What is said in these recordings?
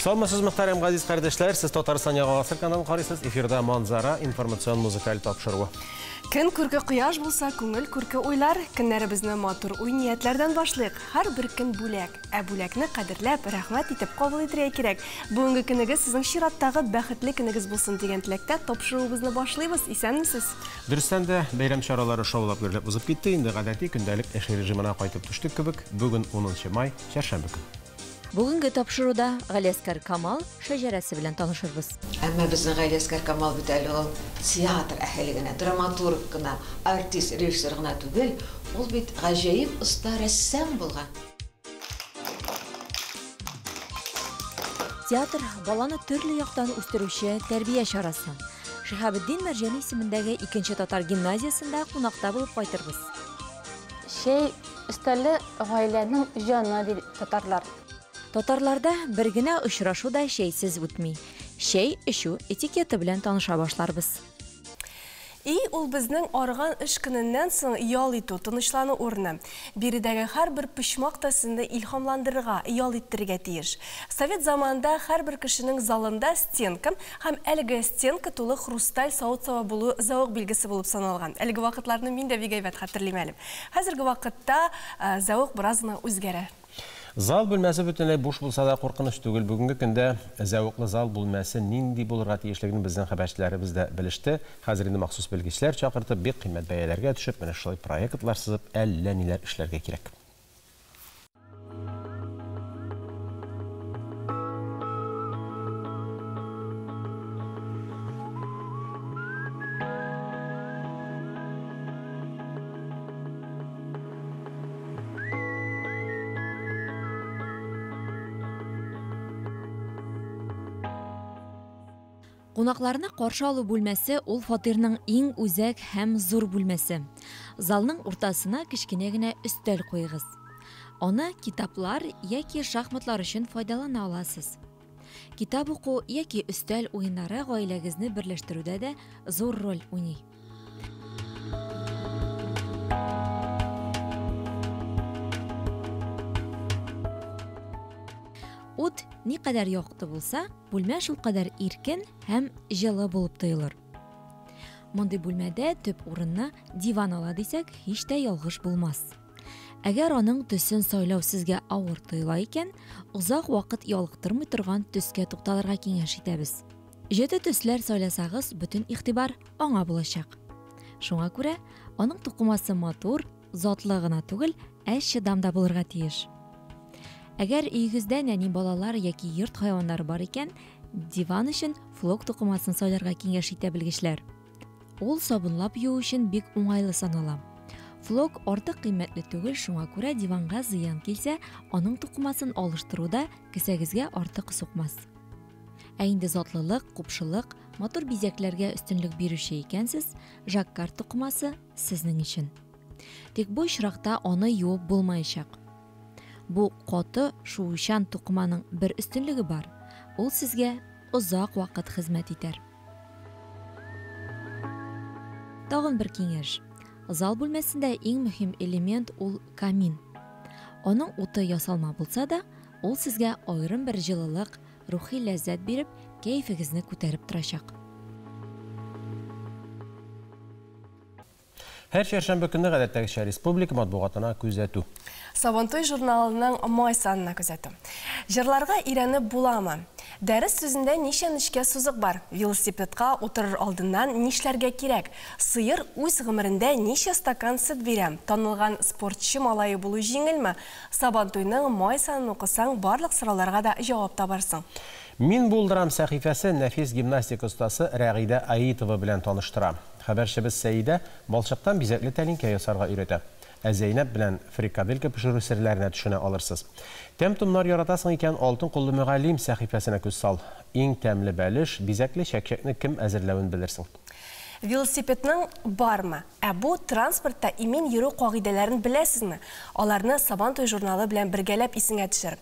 Саумысыз, мөхтәрәм газиз кардәшләр, сез Татарстан яңа гасыр каналын карыйсыз. Эфирда Манзара информацион музыкаль тапшыруы. Көн күрке кояш булса, күңел күрке уйлар. Көннәребезне матур уй-ниятләрдән башлыйк. Һәр бер көн бүләк. Ә бүләкне кадерләп, рәхмәт итеп кабул итәргә кирәк. Бүгенге көнегез сезнең чираттагы бәхетле көнегез булсын дигән теләктә тапшыруыбызны башлыйбыз. Исәнмесез? Дөрестән дә, бәйрәм чаралары шаулап гөрләп узып китте. Инде гадәти көндәлек эш режимына кайтып төштек кебек. Бүген 10 май, чәршәмбе көн. Бүгенге тапшыруда Галиәсгар Камал шәҗәрәсе белән танышырбыз. Әмма безнең Галиәсгар Камал бит әле ул театр әһеле генә, драматург кына, артист, режиссер гына түгел, ул бит гаҗәеп оста рәссам булган. Театр баланы төрле яктан үстерүче тәрбия чарасы. Шиһабетдин Мәрҗани исемендәге икенче татар гимназиясендә кунакта булып кайтырбыз. Чәй өстәле гаиләнең җаны, ди татарлар. Татарларда бер генә очрашу да чәйсез үтми. Чәй эчү этикеты белән таныша башларбыз. И ул безнең арыган эш көненнән соң ял итү, тынычлану урыны. Биредәге һәрбер почмак та сезне илһамландырырга, ял иттерергә тиеш. Совет заманында һәрбер кешенең залында стенка һәм әлеге стенка тулы хрусталь савыт-саба булу зәвык билгесе булып саналган. Әлеге вакытларны мин дә бик әйбәт хәтерлим әле. Хәзерге вакытта зәвык бераз гына үзгәрә. Зал бүлмәсе бөтенләй буш булса да куркыныч түгел. Бүгенге көндә зәвыклы зал бүлмәсе нинди булырга тиешлеген безнең хәбәрчеләребез дә белеште. Хәзер инде махсус белгечләр чакыртып, бик кыйммәт бәяләргә төшеп, менә шулай проектлар сызып, әллә ниләр эшләргә кирәк. Кунакларны каршы алу бүлмәсе ул фатирның иң үзәк һәм зур бүлмәсе. Залның уртасына кечкенә генә өстәл куегыз. Аны китаплар яки шахматлар өчен файдалана аласыз. Китап уку яки өстәл уеннары гаиләгезне берләштерүдә дә зур роль уйный. Ут никадәр якты булса, бүлмә шулкадәр иркен һәм җылы булып тоелыр. Мондый бүлмәдә төп урынны диван ала дисәк, һич тә ялгыш булмас. Әгәр аның төсен сайлау сезгә авыр тоела икән, озак вакыт ялыктырмый торган төскә тукталырга киңәш итәбез. Җете төсләр сайласагыз, бөтен игътибар аңа булачак. Шуңа күрә аның тукымасы матур, затлы гына түгел, ә чыдам да булырга тиеш. Әгәр өегездә нәни балалар яки йорт хайваннары бар икән, диван өчен флок тукымасын сайларга киңәш итә белгечләр. Ул сабынлап юу өчен бик уңайлы санала. Флок артык кыйммәтле түгел, шуңа күрә диванга зыян килсә, аның тукымасын алыштыру да кесәгезгә артык сукмас. Ә инде затлылык, купшылык, матур бизәкләргә өстенлек бирүче икәнсез, жаккард тукымасы сезнең өчен. Тик бу очракта аны юып булмаячак. Бу каты, шуучан тукыманың бер өстенлеге бар. Ул сезгә озак вакыт хезмәт итәр. Тагын бер киңәш. Зал бүлмәсендә иң мөһим элемент ул камин. Аның уты ясалма булса да, ул сезгә аерым бер җылылык, рухи ләззәт биреп, кәефегезне күтәреп торачак. Һәр чәршәмбе көнне гадәттәгечә республика матбугатына күзәтү. Сабантуй журналының май санына күзәтү. Җырларга өйрәнеп буламы? Дәрес сүзендә ничә нечкә сузык бар? Велосипедка утырыр алдыннан нишләргә кирәк? Сыер үз гомерендә ничә стакан сөт бирә? Танылган спортчы малае булу җиңелме? Сабантуйның май санын укысаң, барлык сорауларга да җавап табарсың. Мин булдырам сәхифәсе нәфис гимнастика остасы Рәгыйдә Аитова белән таныштыра. Хәбәрчебез Сәидә балчыктан бизәкле тәлинкә ясарга өйрәтә. Ә Зәйнәп белән фрикаделька пешерү серләренә төшенә алырсыз. Тәм-томнар яратасың икән, алтын куллы мөгаллим сәхифәсенә күз сал. Иң тәмле бәлеш, бизәкле чәкчәкне кем әзерләвен белерсең. Велосипедның бармы? Ә бу транспортта имин йөрү кагыйдәләрен беләсезме? Аларны Сабантуй журналы белән бергәләп исеңә төшер.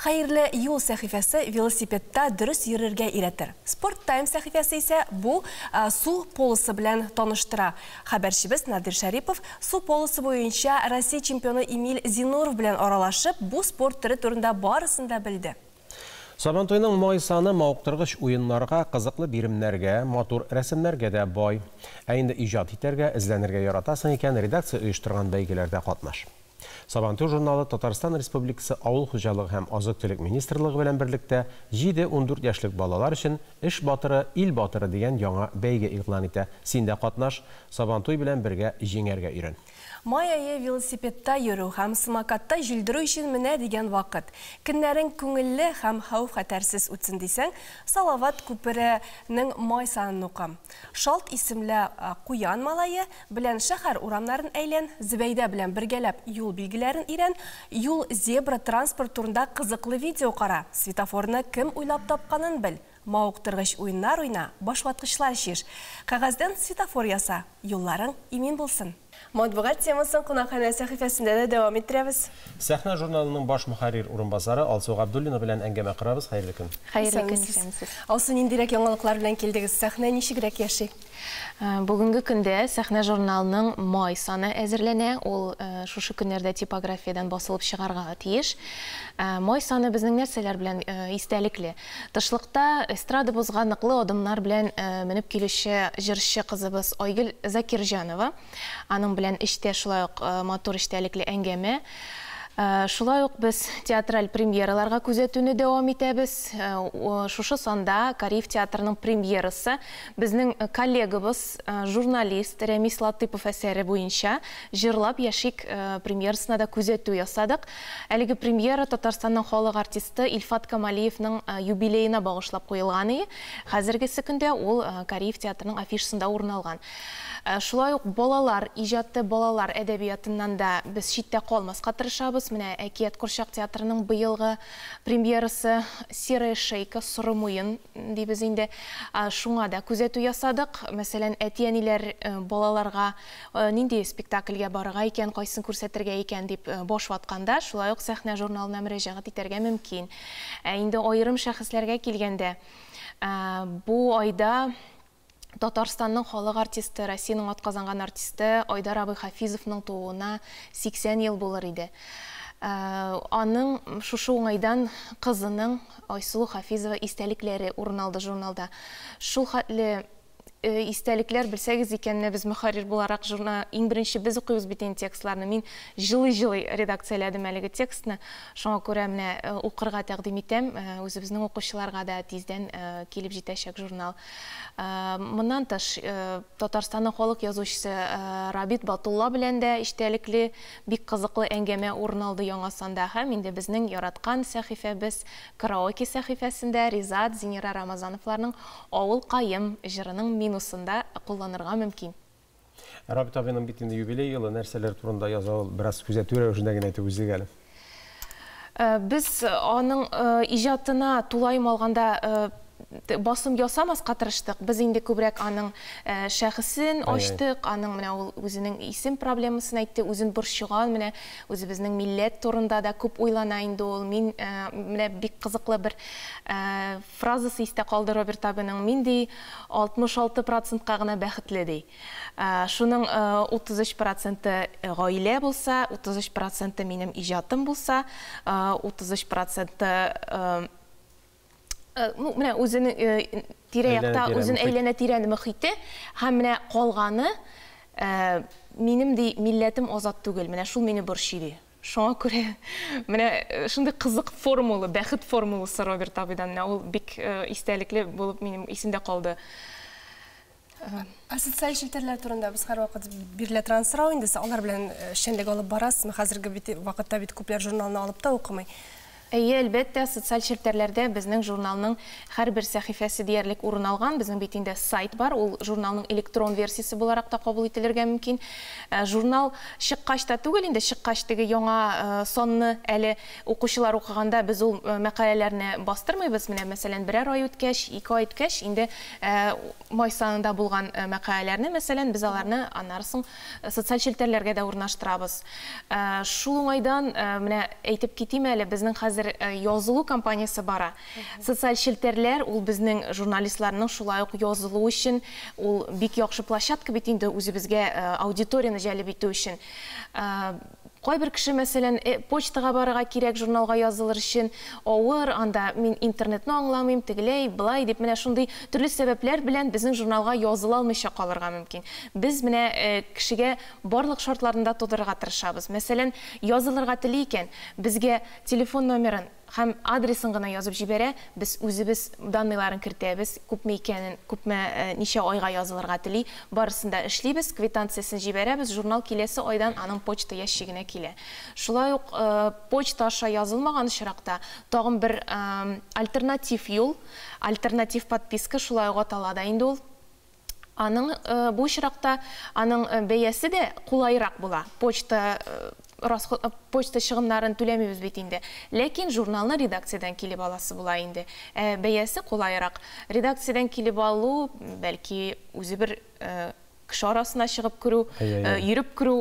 Хәерле юл сәхифәсе велосипедта дөрес йөрергә өйрәтер. Спорт Тайм сәхифәсе исә бу су полосы белән таныштыра. Хәбәрчебез Надир Шәрипов су полосы буенча Россия чемпионы Эмиль Зинуров белән аралашып, бу спорт төре турында барысын да белде. Сабантуйның май саны мавыктыргыч уеннарга, кызыклы биремнәргә, матур рәсемнәргә дә бай. Ә инде иҗат итәргә, эзләнергә яратасың икән, редакция оештырган бәйгеләрдә катнаш. Сабантуй журналы Татарстан Республикасы Авыл хуҗалыгы һәм азык-төлек министрлыгы белән берлектә 7-14 яшьлек балалар өчен Эш батыры, ил батыры дигән яңа бәйге игълан итә. Син дә катнаш, Сабантуй белән бергә җиңәргә өйрән. Май ае велосипедта йөрү һәм самокатта җилдерү өчен менә дигән вакыт. Көннәрең күңелле һәм хәвеф-хәтәрсез үтсен дисәң, Салават күпере нең май санын укы. Шалт исемле куян малае белән шәһәр урамнарын әйлән, Зөбәйдә белән бергәләп юл билгеләрен өйрән, юл, зебра, транспорт турында кызыклы видео кара, светофорны кем уйлап тапканын бел, мавыктыргыч уеннар уйна, башваткычлар чиш, кәгазьдән светофор яса, юлларың имин булсын! Матбугат темасын Кунакханә сәхифәсендә дә дәвам иттерәбез. Сәхнә журналының баш мөхәррир урынбасары Алсу Габдуллина белән әңгәмә корабыз. Хәерле көн. Хәерле көн, исәнмесез. Алсу, ниндирәк яңалыклар белән килдегез? Сәхнә ничегрәк яши? Бүгенге көндә Сәхнә журналының май саны әзерләнә. Ул шушы көннәрдә типографиядән басылып чыгарга тиеш. Май саны безнең нәрсәләр белән истәлекле? Тышлыкта эстрадабызга ныклы адымнар белән менеп килүче җырчы кызыбыз Айгөл Закирҗанова. Аның белән эчтә шулай ук матур эчтәлекле әңгәмә. Шулай ук без театраль премьераларга күзәтүне дәвам итәбез. Шушы санда Кариев театрының премьерасы безнең коллегабыз, журналист Рәмис Латыпов әсәре буенча Җырлап яшик премьерасына да күзәтү ясадык. Әлеге премьера Татарстанның халык артисты Илфат Камалиевның юбилеена багышлап куелган и. Хәзергесе көндә ул Кариев театрының афишасында урын алган. Шулай ук балалар иҗаты, балалар әдәбиятыннан да без читтә калмаска тырышабыз. Менә Әкият курчак театрының быелгы премьерасы Серая шейка, соры муен дибез инде. Шуңа да күзәтү ясадык. Мәсәлән, әти-әниләр балаларга нинди спектакльгә барырга икән, кайсын күрсәтергә икән дип баш ватканда, шулай ук Сәхнә журналына мөрәҗәгать итәргә мөмкин. Ә инде аерым шәхесләргә килгәндә, бу айда Татарстанның халык артисты, Россиянең атказанган артисты Айдар абый Хафизовның тууына 80 ел булыр иде. Аның шушы уңайдан кызының Айсылу Хафизова истәлекләре урын алды журналда. Шул хәтле истәлекләр, белсәгез икән, менә без мөхәррир буларак журна иң беренче без укыйбыз бит инде текстларны. Мин җылый-җылый редакцияләдем әлеге текстны. Шуңа күрә менә укырга тәкъдим итәм. Үзебезнең укучыларга да тиздән килеп җитәчәк журнал. Моннан тыш, Татарстанның халык язучысы Рабит Батулла белән дә эчтәлекле, бик кызыклы әңгәмә урын алды яңа санда. Һәм инде безнең яраткан сәхифәбез Караоке сәхифәсендә Ризат, Зинира Рамазановларның Авылкаем җырының минусын да кулланырга мөмкин. Рабит абыйның бит инде юбилей елы, нәрсәләр турында яза ул, бераз күзәтү рәвешендә генә әйтеп узыйк әле. Без аның иҗатына тулаем алганда басым ясамаска тырыштык. Без инде күбрәк аның шәхесен ачтык, аның менә ул үзенең исем проблемасын әйтте, үзен борчыган, менә үзебезнең милләт турында да күп уйлана инде ул. Мин менә бик кызыклы бер фразасы истә калды Роберт абыйның. Мин ди 66 процентка гына бәхетле ди. Шуның 33 проценты гаилә булса, 33 проценты минем иҗатым булса, 33 проценты ну, менә үзенең тирә-якта үзен әйләнә-тирәне мөхите һәм менә калганы минем ди милләтем азат түгел, менә шул мине борчый ди. Шуңа күрә менә шундый кызык формула, бәхет формуласы Роберт абыйдан, менә ул бик истәлекле булып минем исемдә калды. Ә социаль челтәрләр турында без һәрвакыт бирелә торган сорау инде, сез алар белән эшчәнлек алып барасызмы? Хәзерге бит вакытта бит күпләр журналны алып та укымый. Әйе, әлбәттә, социаль челтәрләрдә безнең журналның һәрбер сәхифәсе диярлек урын алган. Безнең бит инде сайт бар, ул журналның электрон версиясе буларак та кабул ителергә мөмкин. Журнал чыккач та түгел инде, чыккач теге яңа санны әле укучылар укыганда без ул мәкаләләрне бастырмыйбыз. Менә, мәсәлән, берәр ай үткәч, ике ай үткәч, инде май санында булган мәкаләләрне, мәсәлән, без аларны аннары соң социаль челтәрләргә дә урнаштырабыз. Шул уңайдан менә әйтеп китим әле, безнең хәзер язылу кампаниясе бара. Социаль челтәрләр ул безнең журналистларның шулай ук язылу өчен ул бик яхшы площадка бит инде үзебезгә аудиторияне җәлеп итү өчен. Кайбер кеше, мәсәлән, почтага барырга кирәк журналга язылыр өчен, авыр, анда мин интернетны аңламыйм, тегеләй, былай дип, менә шундый төрле сәбәпләр белән безнең журналга языла алмыйча калырга мөмкин. Без менә кешегә барлык шартларны да тудырырга тырышабыз. Мәсәлән, язылырга тели икән, безгә телефон номерын һәм адресын гына язып җибәрә, без үзебез данныйларын кертәбез, күпме икәнен, күпме, ничә айга язылырга тели, барысын да эшлибез, квитанциясен җибәрәбез, журнал киләсе айдан аның почта ящигына килә. Шулай ук почта аша язылмаган очракта тагын бер альтернатив юл, альтернатив подписка шулай ук атала да инде ул. Аның бу очракта аның бәясе дә кулайрак була. Почта расход, почта чыгымнарын түләмибез бит инде. Ләкин журналны редакциядән килеп аласы була инде. Бәясе кулайрак. Редакциядән килеп алу, бәлки үзе бер кеше арасына чыгып керү, йөреп керү,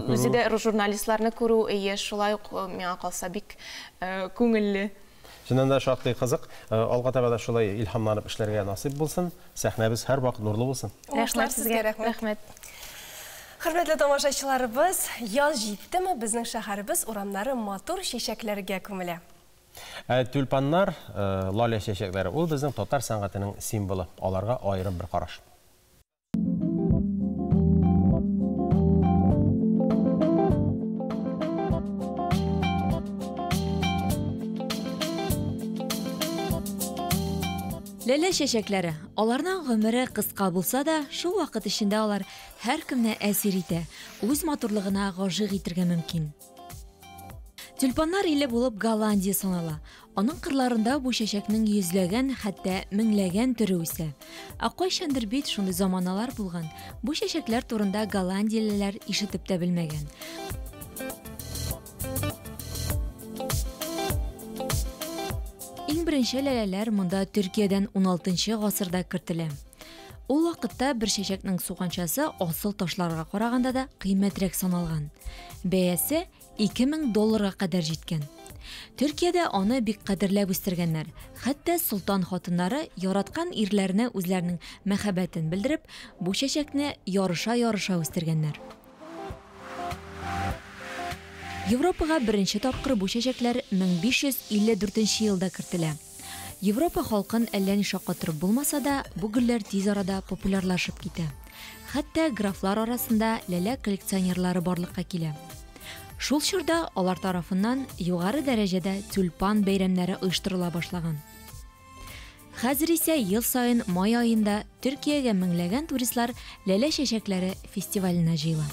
үзе дә журналистларны күрү, әйе, шулай ук миңа калса бик күңелле. Чыннан да шактый кызык. Алга таба да шулай илһамланып эшләргә насыйп булсын. Сәхнәбез һәрвакыт нурлы булсын. Рәхмәт сезгә, рәхмәт. Хөрмәтле тамашачыларыбыз, яз җиттеме, безнең шәһәребез урамнары матур чәчәкләргә күмелә. Тюльпаннар, лалә чәчәкләре, ул безнең татар сәнгатенең символы. Аларга аерым бер караш. Ләлә чәчәкләре. Аларның гомере кыска булса да, шул вакыт эчендә алар һәркемне әсир итә, үз матурлыгына гашыйк итәргә мөмкин. Тюльпаннар иле булып Голландия санала. Аның кырларында бу чәчәкнең йөзләгән, хәтта меңләгән төре үсә. Ә кайчандыр бит шундый заманалар булган, бу чәчәкләр турында голландиялеләр ишетеп тә белмәгән. Иң беренче ләләләр монда Төркиядән 16 гасырда кертелә. Ул вакытта бер чәчәкнең суганчасы асыл ташларга караганда да кыйммәтрәк саналган. Бәясе 2000 долларга кадәр җиткән. Төркиядә аны бик кадерләп үстергәннәр. Хәтта солтан хатыннары яраткан ирләренә үзләренең мәхәббәтен белдереп, бу чәчәкне ярыша-ярыша үстергәннәр. Европага беренче тапкыр бу чәчәкләр 1554 елда кертелә. Европа халкын әллә ни шаккатырып булмаса да, бу гөлләр тиз арада популярлашып китә. Хәтта графлар арасында ләлә коллекционерлары барлыкка килә. Шул чорда алар тарафыннан югары дәрәҗәдә тюльпан бәйрәмнәре оештырыла башлаган. Хәзер исә ел саен май аенда Төркиягә меңләгән туристлар ләлә чәчәкләре фестиваленә җыела.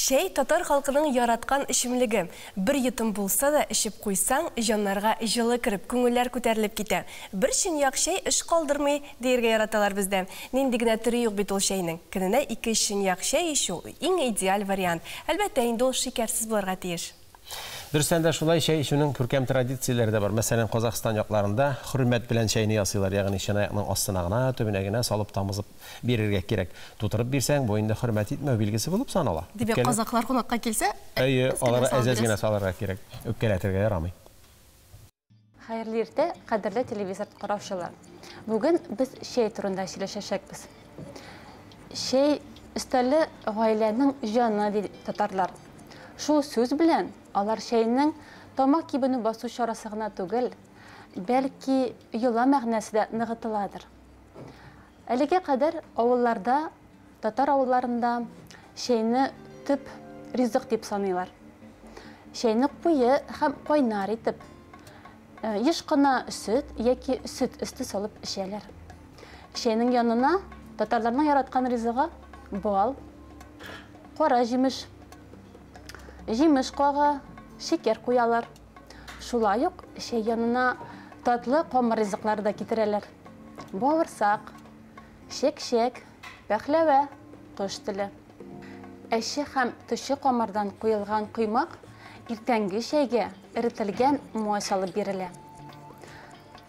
Чәй татар халкының яраткан эчемлеге. Бер йотым булса да эчеп куйсаң, җаннарга җылы кереп, күңелләр күтәрелеп китә. Бер чынаяк чәй эш калдырмый дияргә яраталар бездә. Нинди генә төре юк бит ул чәйнең. Көненә 2 чынаяк чәй эчү иң идеаль вариант. Әлбәттә, инде ул шикәрсез булырга тиеш. Дөрестән дә шулай чәй эчүнең күркәм традицияләре дә бар. Мәсәлән, Казахстан якларында хөрмәт белән чәйне ясыйлар, ягъни чынаякның астына гына, төбенә генә салып тамызып бирергә кирәк. Тутырып бирсәң, бу инде хөрмәт итмәү билгесе булып санала. Димәк, казахлар кунакка килсә, әйе, аларга әз-әз генә салырга кирәк. Үпкәләтергә ярамый. Хәерле иртә, кадерле телевизор караучылар. Бүген без чәй турында сөйләшәчәкбез. Чәй өстәле гаиләнең җаны ди татарлар. Шул сүз белән алар чәйнең тамак кибенү басу чарасы гына түгел, бәлки йола мәгънәсе дә ныгытыладыр. Әлегә кадәр авылларда, татар авылларында чәйне төп ризык дип саныйлар. Чәйне куе һәм кайнар итеп, еш кына сөт яки сөт өсте салып эчәләр. Чәйнең янына татарларның яраткан ризыгы бал, кара җимеш, җимеш кагы, шикәр куялар. Шулай ук чәй янына татлы камыр ризыклары да китерәләр. Бавырсак, чәк-чәк, пәхләвә, кош теле. Әче һәм төче камырдан куелган коймак иртәнге чәйгә эретелгән май салып бирелә.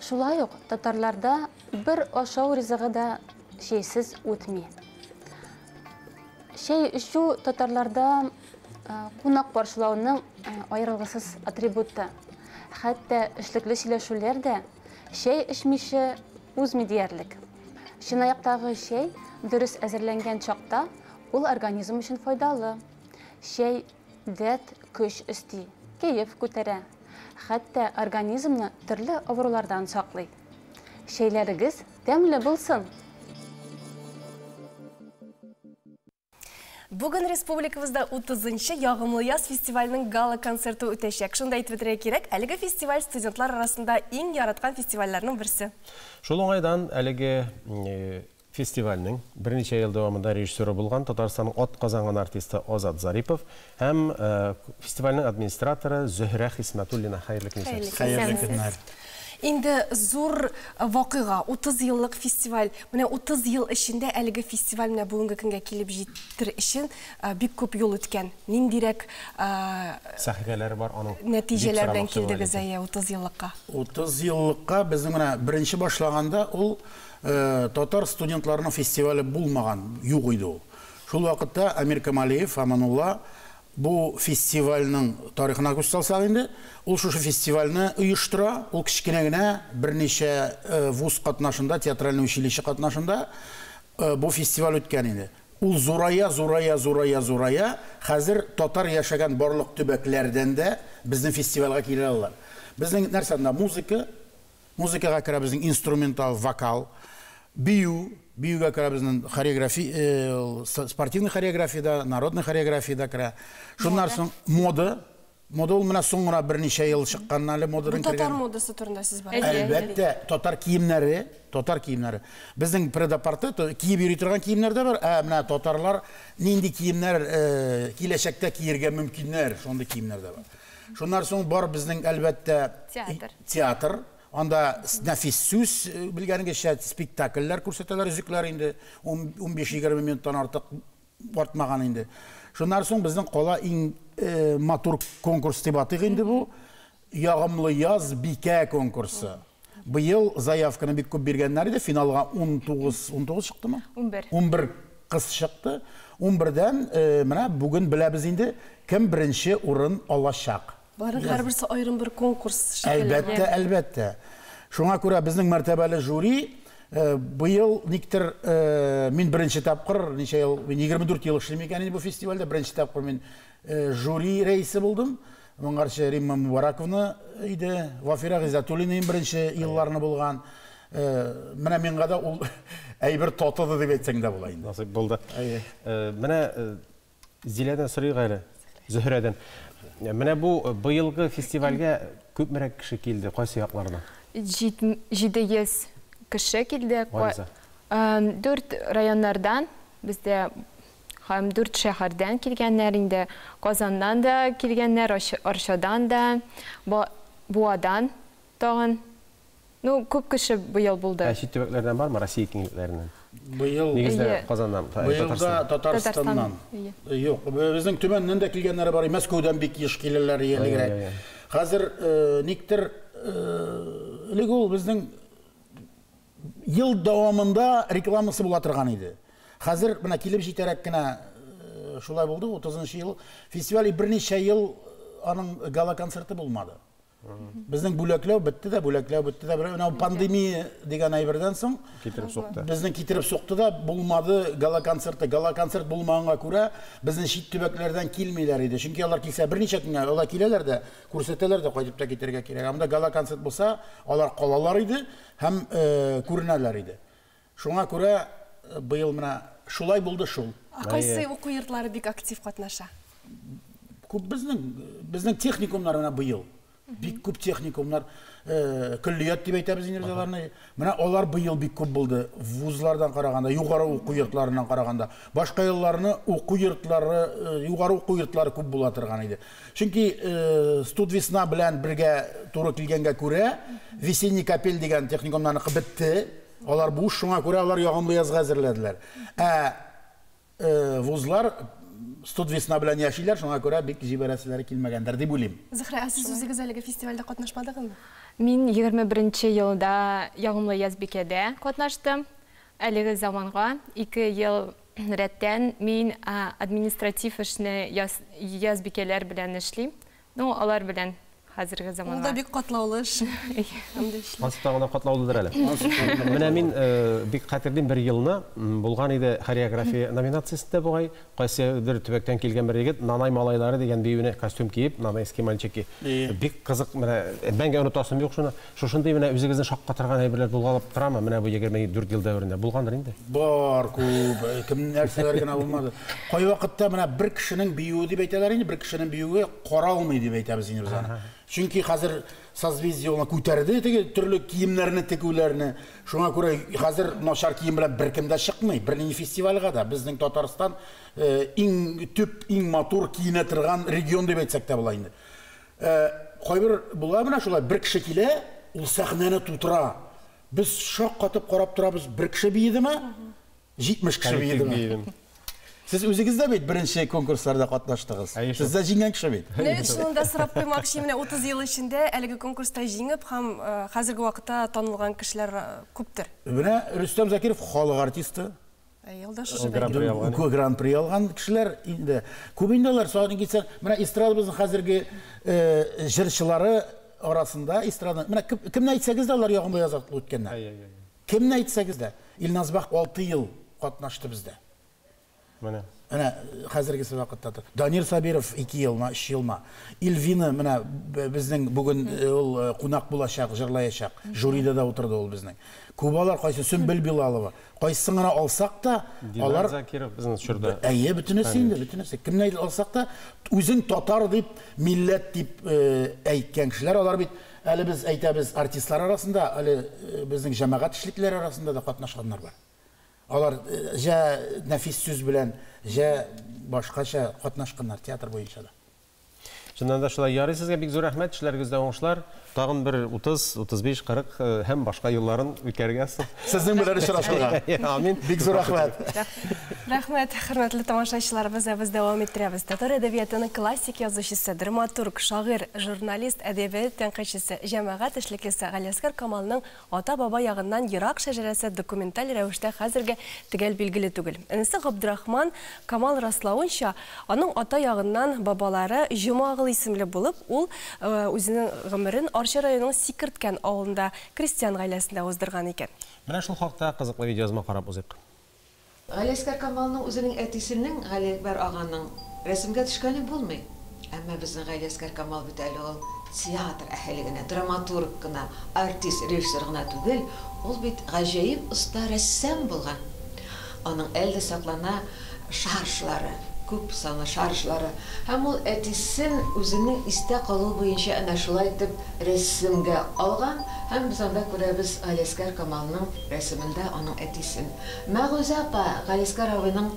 Шулай ук татарларда бер ашау ризыгы да чәйсез үтми. Чәй эчү татарларда кунак каршылауның аерылгысыз атрибуты. Хәтта эшлекле сөйләшүләр дә чәй эчмичә узмый диярлек. Чынаяктагы чәй дөрес әзерләнгән чакта ул организм өчен файдалы. Чәй дәрт, көч өсти, кәеф күтәрә. Хәтта организмны төрле авырулардан саклый. Чәйләрегез тәмле булсын! Бүген республикабызда 30-нчы Ягымлы яз фестиваленең гала-концерты үтәчәк. Шунда әйтеп бетерергә кирәк, әлеге фестиваль студентлар арасында иң яраткан фестивальләрнең берсе. Шул уңайдан әлеге фестивальнең берничә ел дәвамында режиссеры булган Татарстанның атказанган артисты Азат Зарипов һәм фестивальнең администраторы Зөһрә Хисмәтуллина. Хәерле көннәр. Хәерле көннәр. Инде зур вакыйга, 30 еллык фестиваль. Менә 30 ел эчендә әлеге фестиваль менә бүгенге көнгә килеп җитер өчен бик күп юл үткән. Ниндирәк сәхифәләре бар аның? Нәтиҗәләр белән килдегез әйе 30 еллыкка? 30 еллыкка безнең менә беренче башлаганда ул татар студентларының фестивале булмаган, юк иде ул. Шул вакытта Амир Камалиев, Аманулла бу фестивальнең тарихына күз салсак инде, ул шушы фестивальне оештыра, ул кечкенә генә берничә вуз катнашында, театральный училище катнашында бу фестиваль үткән иде. Ул зурая, зурая, зурая, зурая, хәзер татар яшәгән барлык төбәкләрдән дә безнең фестивальгә килә алалар. Безнең нәрсә анда? Музыка, музыкага керә безнең инструментал, вокал, бию, биюгә керә безнең хореография, спортивный хореографияда, народный хореографияда керә. Шуннан соң мода. Мода ул менә соңгы берничә ел чыккан әле модадан кергән. Татар модасы турында сүз бара. Әлбәттә, татар киемнәре, татар киемнәре. Безнең предапорты киеп йөри торган киемнәр дә бар. Ә менә татарлар нинди киемнәр киләчәктә киергә мөмкиннәр, шундый киемнәр дә бар. Шуннан соң бар безнең әлбәттә театр. Театр. Анда нәфис сүз, белгәнегезчә, спектакльләр күрсәтәләр, өзекләр инде 15-20 минуттан артык артмаган инде. Шуннан соң безнең кала иң матур конкурс дип атыйк инде бу, Ягымлы яз бикә конкурсы. Быел заявканы бик күп биргәннәр иде, финалга 19 чыктымы? 11. 11 кыз чыкты. 11-дән менә бүген беләбез инде кем беренче урын алачак. Боларның һәрберсе аерым бер конкурс шикелле. Әлбәттә, әлбәттә. Шуңа күрә безнең мәртәбәле жюри быел никтер мин беренче тапкыр, ничә ел, мин 24 ел эшлим икән инде бу фестивальдә, беренче тапкыр мин жюри рәисе булдым. Моңарчы Римма Мубараковна иде, Вафира Гыйззәтуллина беренче елларны булган. Менә миңа да ул әйбер татыды дип әйтсәң дә була инде. Насыйп булды. Менә Зиләдән сорыйк әле, Зөһрәдән. Менә бу быелгы фестивальгә күпмерәк кеше килде, кайсы яклардан? 700 кеше килде. 4 районнардан, бездә һәм 4 шәһәрдән килгәннәр инде. Казаннан да килгәннәр, Арчадан да, Буадан тагын. Ну, күп кеше быел булды. Ә чит төбәкләрдән бармы, Россия киңлекләреннән? Быел нигездә Казаннан, быел да Татарстаннан. Юк, безнең Төмәннән дә килгәннәре бар, Мәскәүдән бик еш киләләр элегрәк. Хәзер никтер элек ул безнең ел дәвамында рекламасы була торган иде. Хәзер менә килеп җитәрәк кенә шулай булды, 30 ел фестиваль берничә ел аның гала-концерты булмады. Безнең бүләкләү бетте дә, бүләкләү бетте дә. Менә пандемия дигән әйбердән соң китереп сукты. Безнең китереп сукты да булмады гала-концерты. Гала-концерт булмаганга күрә безнең чит төбәкләрдән килмиләр иде. Чөнки алар килсә берничә көнгә алар киләләр дә, күрсәтәләр дә, кайтып та китәргә кирәк. Анда гала-концерт булса, алар калалар иде һәм күренәләр иде. Шуңа күрә быел менә шулай булды шул. Кайсы уку йортлары бик актив катнаша? Күп безнең техникумнар менә быел. Бик күп техникумнар, көллият дип әйтәбез инде без аларны. Менә алар быел бик күп булды. Вузлардан караганда, югары уку йортларыннан караганда, башка елларны уку йортлары, югары уку йортлары күп була торган иде. Чөнки Студвесна белән бергә туры килгәнгә күрә, Весенний капель дигән техникумнарныкы бетте. Алар буш, шуңа күрә алар ягымлы язга әзерләделәр. Ә вузлар Студ Весна белән яшиләр, шуңа күрә бик җибәрәселәре килмәгәндер дип уйлыйм. Зөһрә, ә сез үзегез әлеге фестивальдә катнашмадыгызмы? Мин 21 елда Ягымлы Язбикәдә катнаштым. Әлеге заманга 2 ел рәттән мин административ эшне язбикәләр белән эшлим. Ну, алар белән хәзерге заманга. Ул да бик катлаулы эш. Ансы тагын да катлаулыдыр әле. Менә мин бик хәтерлим, бер елны булган иде хореография номинациясендә бугай, кайсыдыр төбәктән килгән бер егет Нанай малайлары дигән биюне костюм киеп, нанайский мальчики. Бик кызык, менә мәңге онытасым юк шуны. Шушындый менә үзегезне шаккатырган әйберләр булгалап торамы? Менә бу 24 ел дәверендә булгандыр инде. Бар күп, кем нәрсәләр генә булмады. Кайвакытта менә бер кешенең биюе дип әйтәләр инде, бер кешенең биюе каралмый дип әйтәбез инде без аны. Чөнки хәзер Созвездие юлына күтәрде теге төрле киемнәрне, тегүләрне. Шуңа күрә хәзер начар кием белән беркем дә чыкмый, бернинди фестивальгә дә. Безнең Татарстан иң төп, иң матур киенә торган регион дип әйтсәк тә була инде. Кайбер була менә шулай, бер кеше килә, ул сәхнәне тутыра. Без шаккатып карап торабыз, бер кеше биедеме? 70 кеше биедеме? Сез үзегез дә бит беренче конкурсларда катнаштыгыз. Сез дә җиңгән кеше бит. Менә шуны да сорап куймакчы, менә 30 ел эчендә әлеге конкурста җиңеп һәм хәзерге вакытта танылган кешеләр күптер. Менә Рөстәм Закиров халык артисты. Елда шушы бәйгедә. Гран-при алган кешеләр инде. Күп инде алар, сагын китсәң, менә эстрадабызның хәзерге җырчылары арасында эстрада, менә кемне әйтсәгез дә алар ягымлы язып үткәннәр. Кемне әйтсәгез дә, Илназ Бах 6 ел катнашты бездә. Менә. Менә хәзергесе вакытта. Данир Сабиров 2 елма, 3 елма. Ильвина менә безнең бүген ул кунак булачак, җырлаячак. Жюрида да утырды ул безнең. Күп алар, кайсы Сөмбел Билалова, кайсын гына алсак та, алар Динар Закиров безнең чорда. Әйе, бөтенесе инде, бөтенесе. Кемне алсак та, үзен татар дип, милләт дип әйткән кешеләр, алар бит әле без әйтәбез артистлар арасында, әле безнең җәмәгать эшлеклеләре арасында да катнашканнар бар. Алар җә нәфис сүз белән, җә башкача катнашканнар театр буенча да. Чыннан да шулай. Ярый, сезгә бик зур рәхмәт, эшләрегездә уңышлар. Тагын бер 30, 35, 40 һәм башка елларын үткәрергә язсын. Сезнең белән очрашырга. Амин. Бик зур рәхмәт. Рәхмәт, хөрмәтле тамашачыларыбыз, ә без дәвам иттерәбез. Татар әдәбиятының классик язучысы, драматург, шагыйрь, журналист, әдәбият тәнкыйтьчесе, җәмәгать эшлеклесе Галиәсгар Камалның ата-баба ягыннан ерак шәҗәрәсе документаль рәвештә хәзергә төгәл билгеле түгел. Энесе Габдрахман Камал раславынча, аның ата ягыннан бабалары Җомагыл исемле булып, ул үзенең гомерен Арча районының Сикерткән авылында крестьян гаиләсендә уздырган икән. Менә шул хакта кызыклы видеоязма карап узыйк. Галиәсгар Камалның үзенең әтисенең, Галиәкбәр аганың рәсемгә төшкәне булмый. Әмма безнең Галиәсгар Камал бит әле ул театр әһеле генә, драматург кына, артист, режиссер гына түгел, ул бит гаҗәеп оста рәссам булган. Аның әле дә саклана шаржлары, күп санлы шаржлары. Һәм ул әтисен үзенең истә калуы буенча әнә шулай итеп рәсемгә алган, һәм без анда күрәбез Галиәсгар Камалның рәсемендә аның әтисен. Мәгүзә апа, Галиәсгар абыйның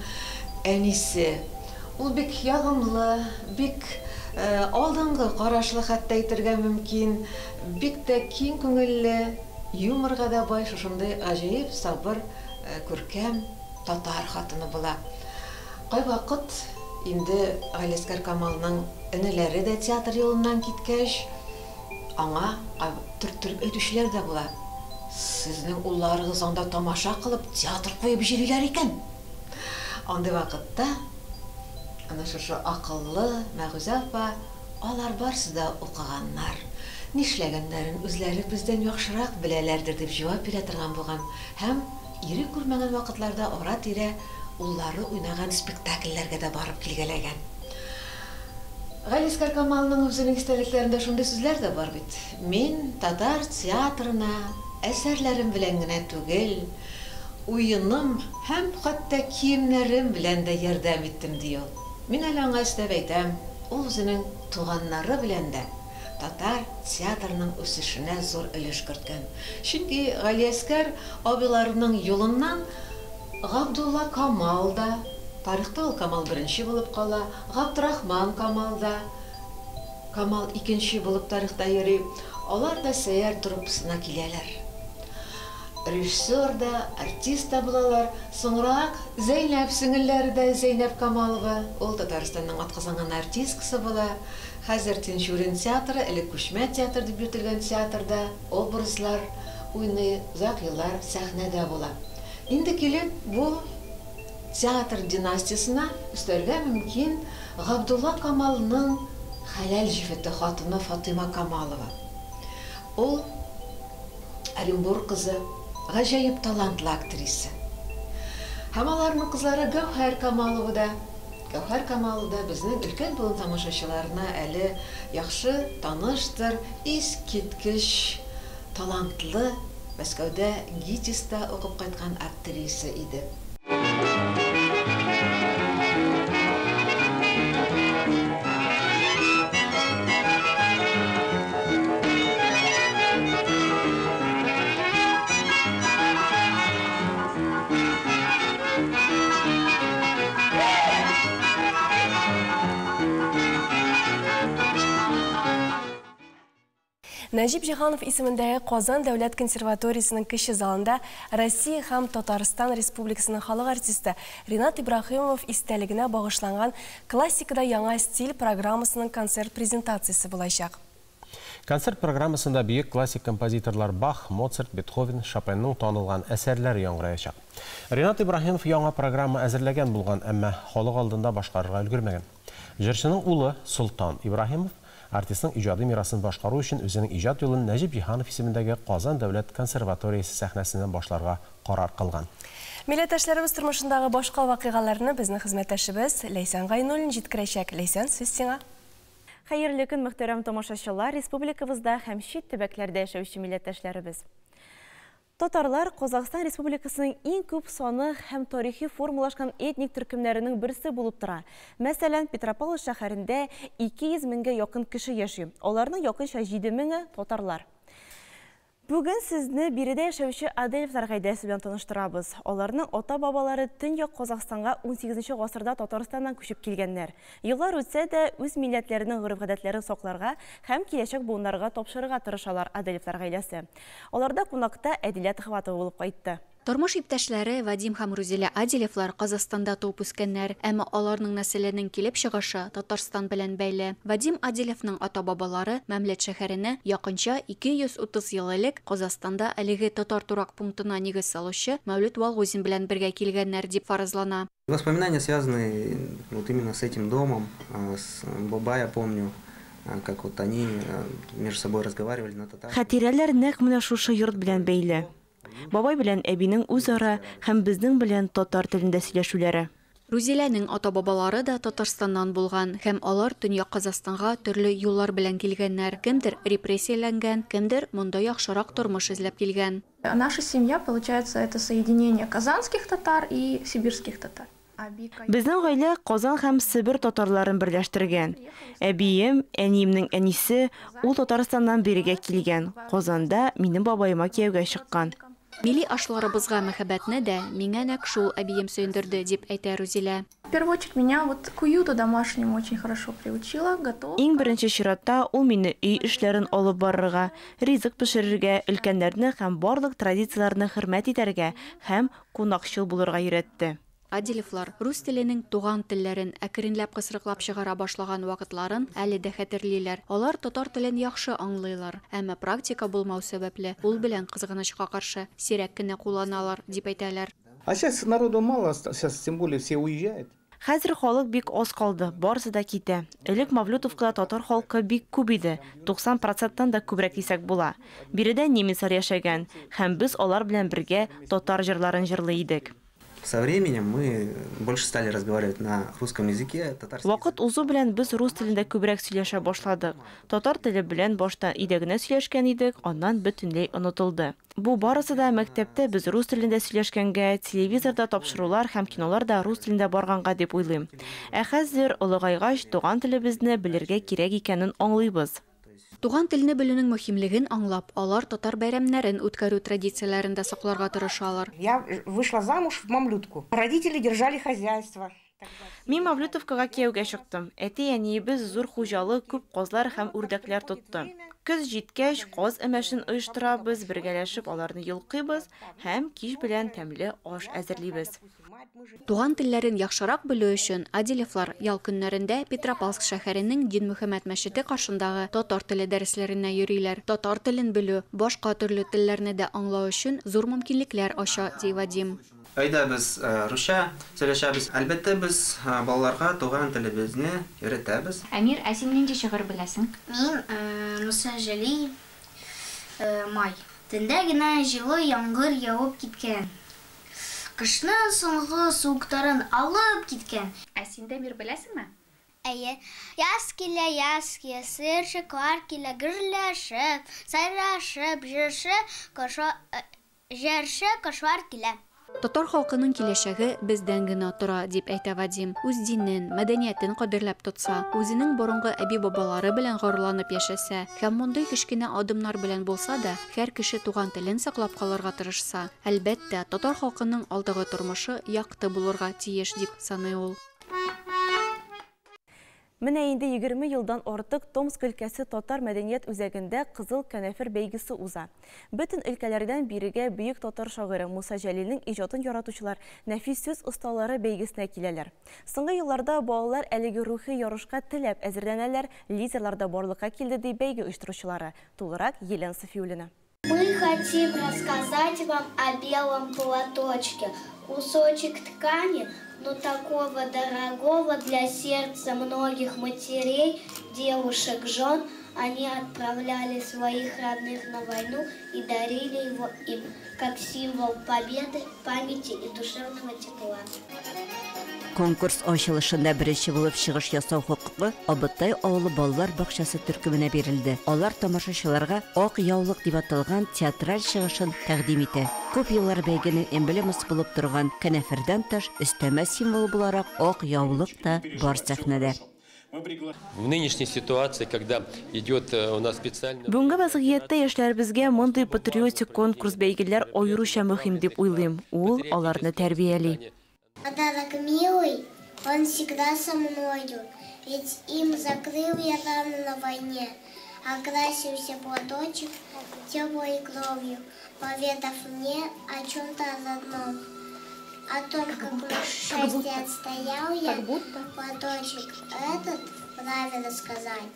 әнисе. Ул бик ягымлы, бик алдынгы карашлы хәтта әйтергә мөмкин, бик тә киң күңелле, юморга да бай, шушындый гаҗәеп сабыр, күркәм татар хатыны була. Кайвакыт инде Галиәсгар Камалның энеләре дә театр юлыннан киткәч, аңа төрттереп әйтүчеләр дә була. Сезнең улларыгыз анда тамаша кылып театр куеп йөриләр икән. Андый вакытта ана шушы акыллы Мәгүзә апа, алар барысы да укыганнар. Нишләгәннәрен үзләре бездән яхшырак беләләрдер дип җавап бирә торган булган. Һәм ире күрмәгән вакытларда ара-тирә уллары уйнаган спектакльләргә дә барып килгәләгән. Галиәсгар Камалның үзенең истәлекләрендә шундый сүзләр дә бар бит. Мин татар театрына әсәрләрем белән генә түгел, уеным һәм хәтта киемнәрем белән дә ярдәм иттем, ди ул. Мин әле аңа өстәп әйтәм, ул үзенең туганнары белән дә татар театрының үсешенә зур өлеш керткән. Чөнки Галиәсгар абыйларының юлыннан Габдулла Камал да, тарихта ул Камал беренче булып кала, Габдрахман Камал да, Камал икенче булып тарихта йөри. Алар да Сәйяр труппасына киләләр. Режиссер да, артист та булалар. Соңрак Зәйнәп сеңелләре дә Зәйнәп Камалова, ул Татарстанның атказанган артисткасы була. Хәзер Тинчурин театры, элек Күчмә театр дип йөртелгән театрда образлар уйный, озак еллар сәхнәдә була. Инде килеп бу театр династиясенә өстәргә мөмкин Габдулла Камалның хәләл җефете, хатыны Фатыйма Камалова. Ул Оренбург кызы, гаҗәеп талантлы актриса. Һәм аларның кызлары Гәүһәр Камалова да. Гәүһәр Камалова да безнең өлкән буын тамашачыларына әле яхшы таныштыр, искиткеч талантлы, Мәскәүдә ГИТИСта укып кайткан актриса иде. Нәҗип Җиһанов исемендәге Казан дәүләт консерваториясенең кече залында Россия һәм Татарстан Республикасының халык артисты Ринат Ибраһимов истәлегенә багышланган Классикада яңа стиль программасының концерт презентациясе булачак. Концерт программасында бөек классик композиторлар Бах, Моцарт, Бетховен, Шопенның танылган әсәрләре яңгыраячак. Ринат Ибраһимов яңа программа әзерләгән булган, әмма халык алдында башкарырга өлгермәгән. Җырчының улы Солтан Ибраһимов артистның иҗади мирасын башкару өчен үзенең иҗат юлын Нәҗип Җиһанов исемендәге Казан дәүләт консерваториясе сәхнәсеннән башларга карар кылган. Милләттәшләребез тормышындагы башка вакыйгаларны безнең хезмәттәшебез Ләйсән Гайнуллин җиткерәчәк. Ләйсән, сүз сиңа. Хәерле көн, мөхтәрәм тамашачылар, республикабызда һәм чит төбәкләрдә яшәүче милләттәшләребез. Татарлар Казахстан Республикасының иң күп саны һәм тарихи формалашкан этник төркемнәренең берсе булып тора. Мәсәлән, Петропавл шәһәрендә 200 меңгә якын кеше яши. Аларның якынча 7 меңе татарлар. Бүген сезне биредә яшәүче Аделевлар гаиләсе белән таныштырабыз. Аларның ата-бабалары Төньяк Казахстанга 18 гасырда Татарстаннан күчеп килгәннәр. Еллар үтсә дә, үз милләтләренең гореф-гадәтләрен сакларга һәм киләчәк буыннарга тапшырырга тырышалар Аделевлар гаиләсе. Аларда кунакта Әдилә Төхвәтова булып кайтты. Тормыш иптәшләре Вадим һәм Рузилә Аделевлар Казахстанда туып үскәннәр, әмма аларның нәселенең килеп чыгышы Татарстан белән бәйле. Вадим Аделевның ата-бабалары Мәмләт шәһәренә якынча 230 ел элек Казахстанда әлеге татар торак пунктына нигез салучы Мәүлет Валгузин белән бергә килгәннәр дип фаразлана. Воспоминания связаны вот именно с этим домом, с бабай, я помню, как вот они между собой разговаривали на татарском. Хатирәләр нәкъ менә шушы йорт белән бәйле. Бабай белән әбинең үзара һәм безнең белән татар телендә сөйләшүләре. Рузиләнең ата-бабалары да Татарстаннан булган һәм алар Төньяк Казахстанга төрле юллар белән килгәннәр. Кемдер репрессияләнгән, кемдер монда яхшырак тормыш эзләп килгән. Наша семья, получается, это соединение казанских татар и сибирских татар. Безнең гаилә Казан һәм Себер татарларын берләштергән. Әбием, әниемнең әнисе, ул Татарстаннан бирегә килгән. Казанда минем бабаема кияүгә чыккан. Милли ашларыбызга мәхәббәтне дә миңа нәкъ шул әбием сөендерде, дип әйтә Рузилә. В первую очередь меня вот к уюту домашнему очень хорошо приучила, готовка. Иң беренче чиратта ул мине өй эшләрен алып барырга, ризык пешерергә, өлкәннәрне һәм барлык традицияләрне хөрмәт итәргә һәм кунакчыл булырга өйрәтте. Аделевлар рус теленең туган телләрен әкренләп кысрыклап чыгара башлаган вакытларын әле дә хәтерлиләр. Алар татар телен яхшы аңлыйлар, әмма практика булмау сәбәпле ул белән кызганычка каршы сирәк кенә кулланалар, дип әйтәләр. А сейчас народу мало, сейчас тем более все уезжают. Хәзер халык бик аз калды, барысы да китә. Элек Мавлютовкада татар халкы бик күп иде, 90%-тан да күбрәк дисәк була. Биредә немецлар яшәгән, һәм без алар белән бергә татар җырларын җырлый идек. Со временем мы больше стали разговаривать на русском языке. Татарский. Вакыт узу белән без рус телендә күбрәк сөйләшә башладык. Татар теле белән башта өйдә генә сөйләшкән идек, аннан бөтенләй онытылды. Бу барысы да мәктәптә без рус телендә сөйләшкәнгә, телевизорда тапшырулар һәм кинолар да рус телендә барганга дип уйлыйм. Ә хәзер олыгайгач туган телебезне белергә кирәк икәнен аңлыйбыз. Туган телне белүнең мөһимлеген аңлап, алар татар бәйрәмнәрен үткәрү традицияләрен дә сакларга тырышалар. Я вышла замуж в Мамлютку. Родители держали хозяйство. Мин Мавлютовкага кияүгә чыктым. Әти-әниебез зур хуҗалык, күп казлар һәм үрдәкләр тотты. Көз җиткәч, каз өмәшен оештырабыз, бергәләшеп аларны йолкыйбыз һәм кич белән тәмле аш әзерлибез. Туган телләрен яхшырак белү өчен Адилевлар ял көннәрендә Петропавловск шәһәренең Динмөхәммәт мәчете каршындагы татар теле дәресләренә йөриләр. Татар телен белү башка төрле телләрне дә аңлау өчен зур мөмкинлекләр ача, ди Вадим. Өйдә без русча сөйләшәбез. Әлбәттә, без балаларга туган телебезне өйрәтәбез. Әмир, ә син нинди шигырь беләсең? Мин Муса Җәлил, Май. Төндә генә җылы яңгыр явып киткән. Кышның соңгы суыктарын алып киткән. Ә син дә, Әмир, беләсеңме? Әйе. Яз килә, яз килә, сыерчыклар килә, гөрләшеп, сайрашып, җырчы Җырчы кошлар килә. Татар халкының киләчәге бездән генә тора, дип әйтә Вадим. Үз динен, мәдәниятен кадерләп тотса, үзенең борынгы әби-бабалары белән горурланып яшәсә һәм мондый кечкенә адымнар белән булса да, һәр кеше туган телен саклап калырга тырышса, әлбәттә, татар халкының алдагы тормышы якты булырга тиеш, дип саный ул. Менә инде 20 елдан артык Томск өлкәсе татар мәдәният үзәгендә Кызыл канәфер бәйгесе уза. Бөтен өлкәләрдән бирегә бөек татар шагыйре Муса Җәлилнең иҗатын яратучылар, нәфис сүз осталары бәйгесенә киләләр. Соңгы елларда балалар әлеге рухи ярышка теләп әзерләнәләр, лидерлар да барлыкка килде, ди бәйге оештыручылары. Тулырак Елена Сафиуллина. Мы хотим рассказать вам о белом платочке. Кусочек ткани, но такого дорогого для сердца многих матерей, девушек, жен. Они отправляли своих родных на войну и дарили его им, как символ победы, памяти и душевного тепла. Конкурс ачылышында беренче булып чыгыш ясау хокукы Абытай авылы балалар бакчасы төркеменә бирелде. Алар тамашачыларга Ак яулык дип аталган театраль чыгышын тәкъдим итә. Күп еллар бәйгенең эмблемасы булып торган канәфердән тыш, өстәмә символ буларак ак яулык та бар сәхнәдә. В нынешней ситуации, когда идет у нас специально... Бүгенге вазгыятьтә яшьләребезгә мондый патриотик конкурс-бәйгеләр аеруча мөһим дип уйлыйм. Ул аларны тәрбияли. Подарок милый, он всегда со мною, ведь им закрыл я рану на войне, окрасился платочек теплой кровью, поведав мне о чем-то родном, о том, как счастье отстоял я, платочек этот правильно сказать.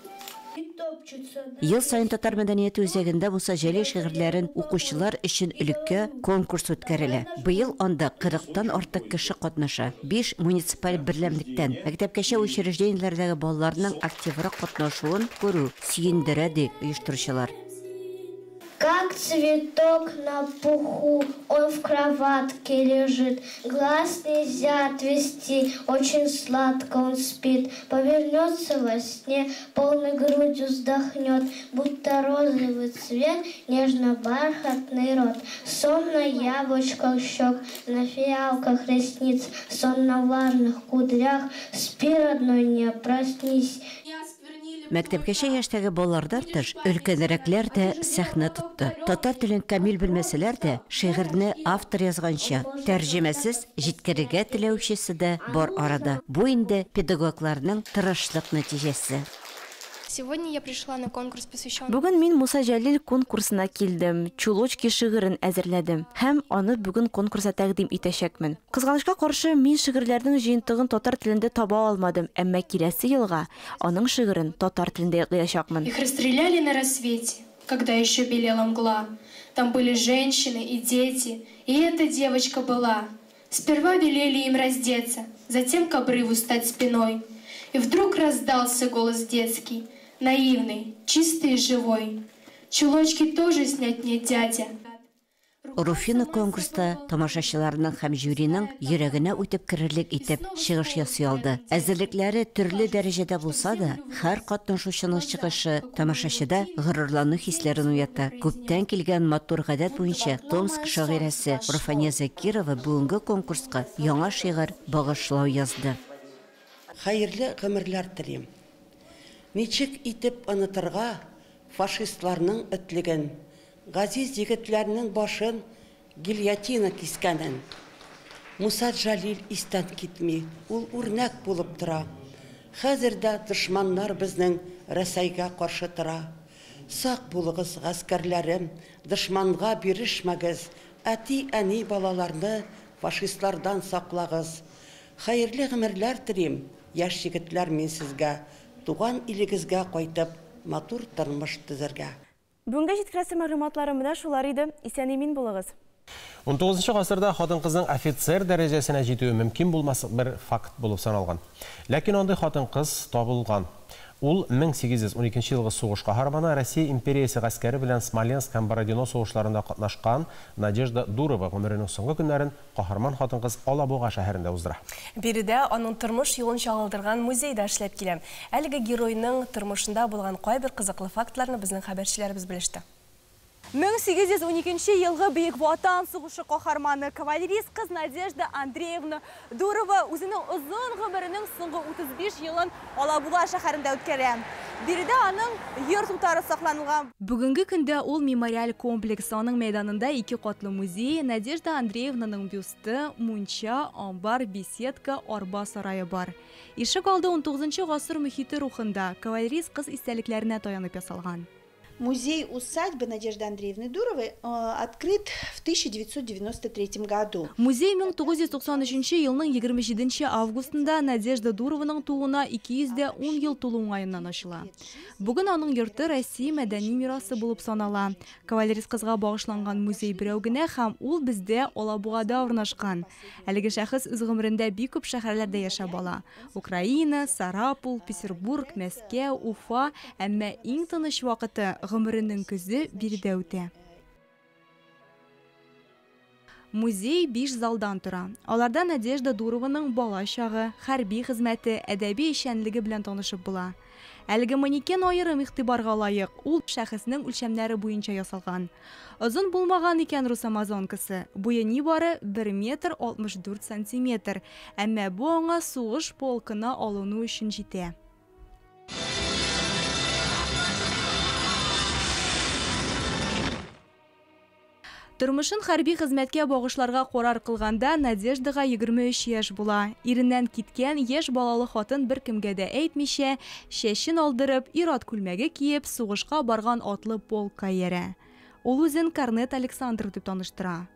Ел саен Татар мәдәнияте үзәгендә Муса Җәлил шигырьләрен укучылар өчен элекке конкурс үткәрелә. Быел анда 40-тан артык кеше катнаша. 5 муниципаль берләмлектән мәктәпкәчә учреждениеләрдәге балаларның активрак катнашуын күрү сөендерә, ди оештыручылар. Как цветок на пуху, он в кроватке лежит. Глаз нельзя отвести, очень сладко он спит. Повернется во сне, полной грудью вздохнет, будто розовый цвет, нежно-бархатный рот. Сон на яблочках щек, на фиалках ресниц, сон на влажных кудрях, спи, родной, не проснись. Мәктәпкәчә яшьтәге балалардан тыш, өлкәнрәкләр дә сәхнә тотты. Татар телен камил белмәсәләр дә, шигырьне автор язганча, тәрҗемәсез җиткерергә теләүчесе дә бар арада. Бу инде педагогларның тырышлык нәтиҗәсе. Сегодня я пришла на конкурс, посвященный... Бүген мин Муса Җәлил конкурсына килдем. Чулочки шигырен әзерләдем һәм аны бүген конкурста тәкъдим итәчәкмен. Кызганычка каршы, мин шигырьләрнең җыентыгын татар телендә таба алмадым, әмма киләсе елга аның шигырен татар телендә ятлаячакмын. Их расстреляли на рассвете, когда еще белела мгла. Там были женщины и дети, и эта девочка была. Сперва велели им раздеться, затем к обрыву стать спиной. И вдруг раздался голос детский, наивный, чистый и живой. Чулочки тоже снять мне, дядя. Руфина конкурста тамашачыларның һәм жюриның йөрәгенә үтеп керерлек итеп чыгыш ясый алды. Әзерлекләре төрле дәрәҗәдә булса да, һәр катнашучының чыгышы тамашачыда горурлану хисләрен уята. Күптән килгән матур гадәт буенча Томск шагыйрәсе Руфания Закирова бүгенге конкурска яңа шигырь багышлау язды. Хәерле гомерләр телим. Ничек итеп онытырга фашистларның этлеген, газиз егетләрнең башын гильотина кискәнен. Муса Җәлил истән китми, ул үрнәк булып тора. Хәзер дә дошманнар безнең Рәсәйгә каршы тора. Сак булыгыз, гаскәрләрем, дошманга бирешмәгез, әти-әни балаларны фашистлардан саклагыз. Хәерле гомерләр телим, яшь егетләр мин сезгә, туган илегезгә кайтып, матур тормыш төзергә. Бүгенгә җиткерәсе мәгълүматларым менә шулар иде. Исән-имин булыгыз. Унтугызынчы гасырда хатын-кызның офицер дәрәҗәсенә җитүе мөмкин булмаслык бер факт булып саналган. Ләкин андый хатын-кыз табылган. Ул 1812 елгы сугыш каһарманы, Россия империясе гаскәре белән Смоленск һәм Бородино сугышларында катнашкан Надежда Дурова гомеренең соңгы көннәрен каһарман хатын-кыз Алабуга шәһәрендә уздыра. Биредә аның тормыш юлын чагылдырган музей да эшләп килә. Әлеге геройның тормышында булган кайбер кызыклы фактларны безнең хәбәрчеләребез белеште. 1812 елгы Бөек Ватан сугышы каһарманы, кавалерист кыз Надежда Андреевна Дурова үзенең озын гомеренең соңгы 35 елын Алабуга шәһәрендә үткәрә. Биредә аның йорт утары сакланылган. Бүгенге көндә ул мемориаль комплекс, аның мәйданында ике катлы музей, Надежда Андреевнаның бюсты, мунча, амбар, беседка, арба сарае бар. Ишек алды унтугызынчы гасыр мөхите рухында, кавалерист кыз истәлекләренә таянып ясалган. Музей-усадьба Надежды Андреевны Дуровой открыт в 1993 году. Музей 1993 елның 27 августында Надежда Дурованың тууына 210 ел тулу уңаеннан ачыла. Бүген аның йорты Россия мәдәни мирасы булып санала. Кавалерист кызга багышланган музей берәү генә һәм ул бездә Алабугада урнашкан. Әлеге шәхес үз гомерендә бик күп шәһәрләрдә яшәп ала. Украина, Сарапул, Петербург, Мәскәү, Уфа, әмма иң тыныч вакыты гомеренең көзе биредә үтә. Музей 5 залдан тора. Аларда Надежда Дурованың бала чагы, хәрби хезмәте, әдәби эшчәнлеге белән танышып була. Әлеге манекен аерым игътибарга лаек, ул шәхеснең үлчәмнәре буенча ясалган. Озын булмаган икән рус амазонкасы, буе нибары 1 метр 64 сантиметр, әмма бу аңа сугыш полкына алыну өчен җитә. Тормышын хәрби хезмәткә багышларга карар кылганда Надеждага 23 яшь була. Иреннән киткән яшь балалы хатын бер кемгә дә әйтмичә, чәчен алдырып, ир-ат күлмәге киеп, сугышка барган атлы полкка иярә. Ул үзен Корнет Александров дип таныштыра.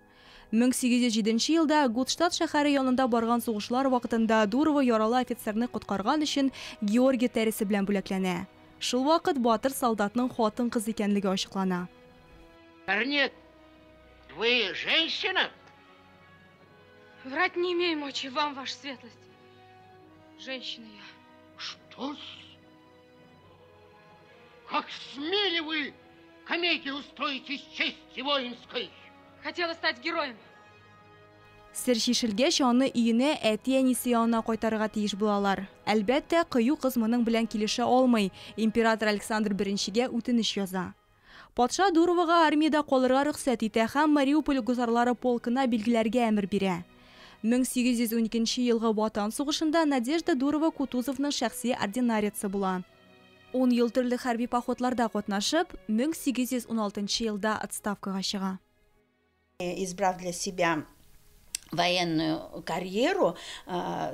1807 елда Гудштадт шәһәре янында барган сугышлар вакытында Дурова яралы офицерны коткарган өчен Георгий тәресе белән бүләкләнә. Шул вакыт батыр солдатның хатын-кыз икәнлеге ачыклана. Корнет, вы женщина? Врать не имею мочи вам, ваша светлость. Женщина я. Что-с? Как смели вы комедию устроить из чести воинской? Хотела стать героем. Сер чишелгәч, аны өенә әти-әнисе янына кайтарырга тиеш булалар. Әлбәттә, кыю кыз моның белән килешә алмый. Император Александр Беренчегә үтенеч яза. Патша Дуровага армиядә калырга рөхсәт итә һәм Мариуполь гусарлары полкына билгеләргә әмер бирә. 1812 елгы Ватан сугышында Надежда Дурова Кутузовның шәхси ординарицы була. 10 ел төрле хәрби походларда катнашып, 1816 елда отставкага чыга. Избрав для себя военную карьеру,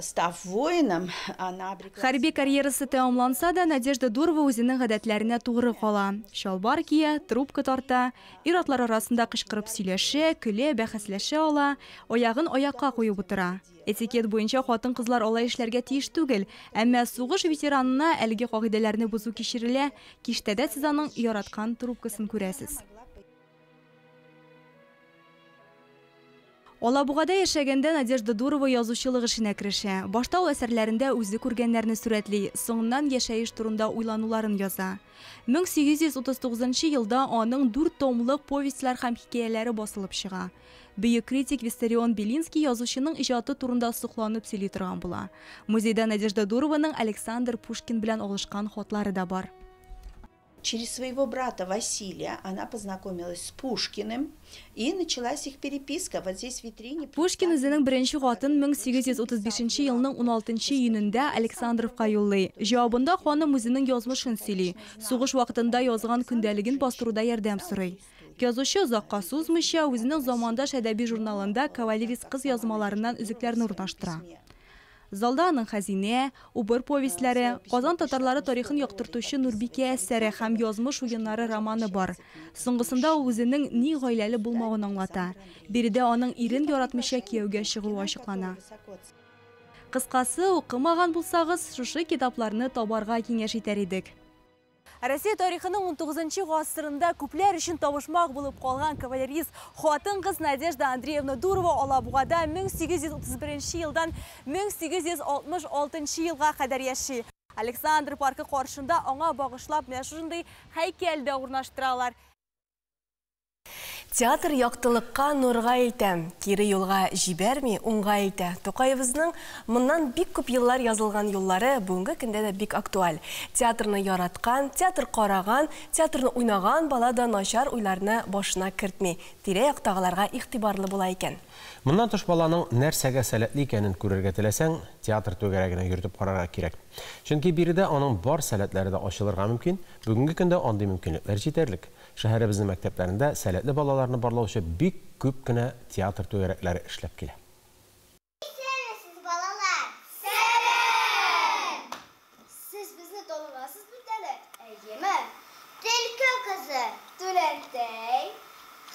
став воином, она обрекла Хәрби карьерасы тәмамланса да, Надежда Дурова үзенең гадәтләренә тугры кала. Чалбар кия, трубка тарта, ир-атлар арасында кычкырып сөйләшә, көлә, бәхәсләшә ала, аягын аякка куеп утыра. Этикет буенча хатын-кызлар алай эшләргә тиеш түгел, әмма сугыш ветеранына әлеге кагыйдәләрне бозу кичерелә. Киштәдә сез аның яраткан трубкасын күрәсез. Алабугада яшәгәндә Надежда Дурова язучылык эшенә керешә. Башта ул әсәрләрендә үзе күргәннәрне сурәтли, соңыннан яшәеш турында уйлануларын яза. 1839 елда аның 4 томлык повестьлар һәм хикәяләре басылып чыга. Бөек критик Виссарион Белинский язучының иҗаты турында сокланып сөйли торган була. Музейда Надежда Дурованың Александр Пушкин белән алышкан хатлары да бар. Через своего брата Василия она познакомилась с Пушкиным, и началась их переписка. Вот здесь в витрине Пушкин үзенең беренче хатын 1835 елның 16 июнендә Александровка юллый. Җавабында ханым үзенең язмышын сөйли. Сугыш вакытында язган көндәлеген бастыруда ярдәм сорый. Язучы озакка сузмыйча, үзенең Замандаш әдәби журналында кавалерист кыз язмаларыннан өзекләрне урнаштыра. Залда аның Хәзинә, Убыр повестьләре, Казан татарлары тарихын яктыртучы Нурбикә әсәре һәм Язмыш уеннары романы бар. Соңгысында ул үзенең ни гаиләле булмавын аңлата. Биредә аның ирен яратмыйча кияүгә чыгуы ачыклана. Кыскасы, укымаган булсагыз, шушы китапларны табарга киңәш итәр идек. Россия тарихының 19 гасырында күпләр өчен табышмак булып калган кавалерист хатын-кыз Надежда Андреевна Дурова Алабугада 1831 елдан 1866 елга кадәр яши. Александр паркы каршында аңа багышлап менә шушындый һәйкәл дә урнаштыралар. Театр яктылыкка, нурга илтә, кире юлга җибәрми, уңга илтә. Тукаебызның моннан бик күп еллар язылган юллары бүгенге көндә дә бик актуаль. Театрны яраткан, театр караган, театрны уйнаган бала да начар уйларны башына кертми, тирә-яктагыларга игътибарлы була икән. Моннан тыш баланың нәрсәгә сәләтле икәнен күрергә теләсәң, театр түгәрәгенә йөртеп карарга кирәк. Чөнки биредә аның бар сәләтләре дә ачылырга мөмкин, бүгенге көндә андый мөмкинлекләр җитәрлек. Шәһәребезнең мәктәпләрендә сәләтле балаларны барлаучы бик күп кенә театр түгәрәкләре эшләп килә. Исәнмесез, балалар! Сәлам! Сез безне таныгансыз бит әле, әйеме? Төлке кызы, Түләнтәй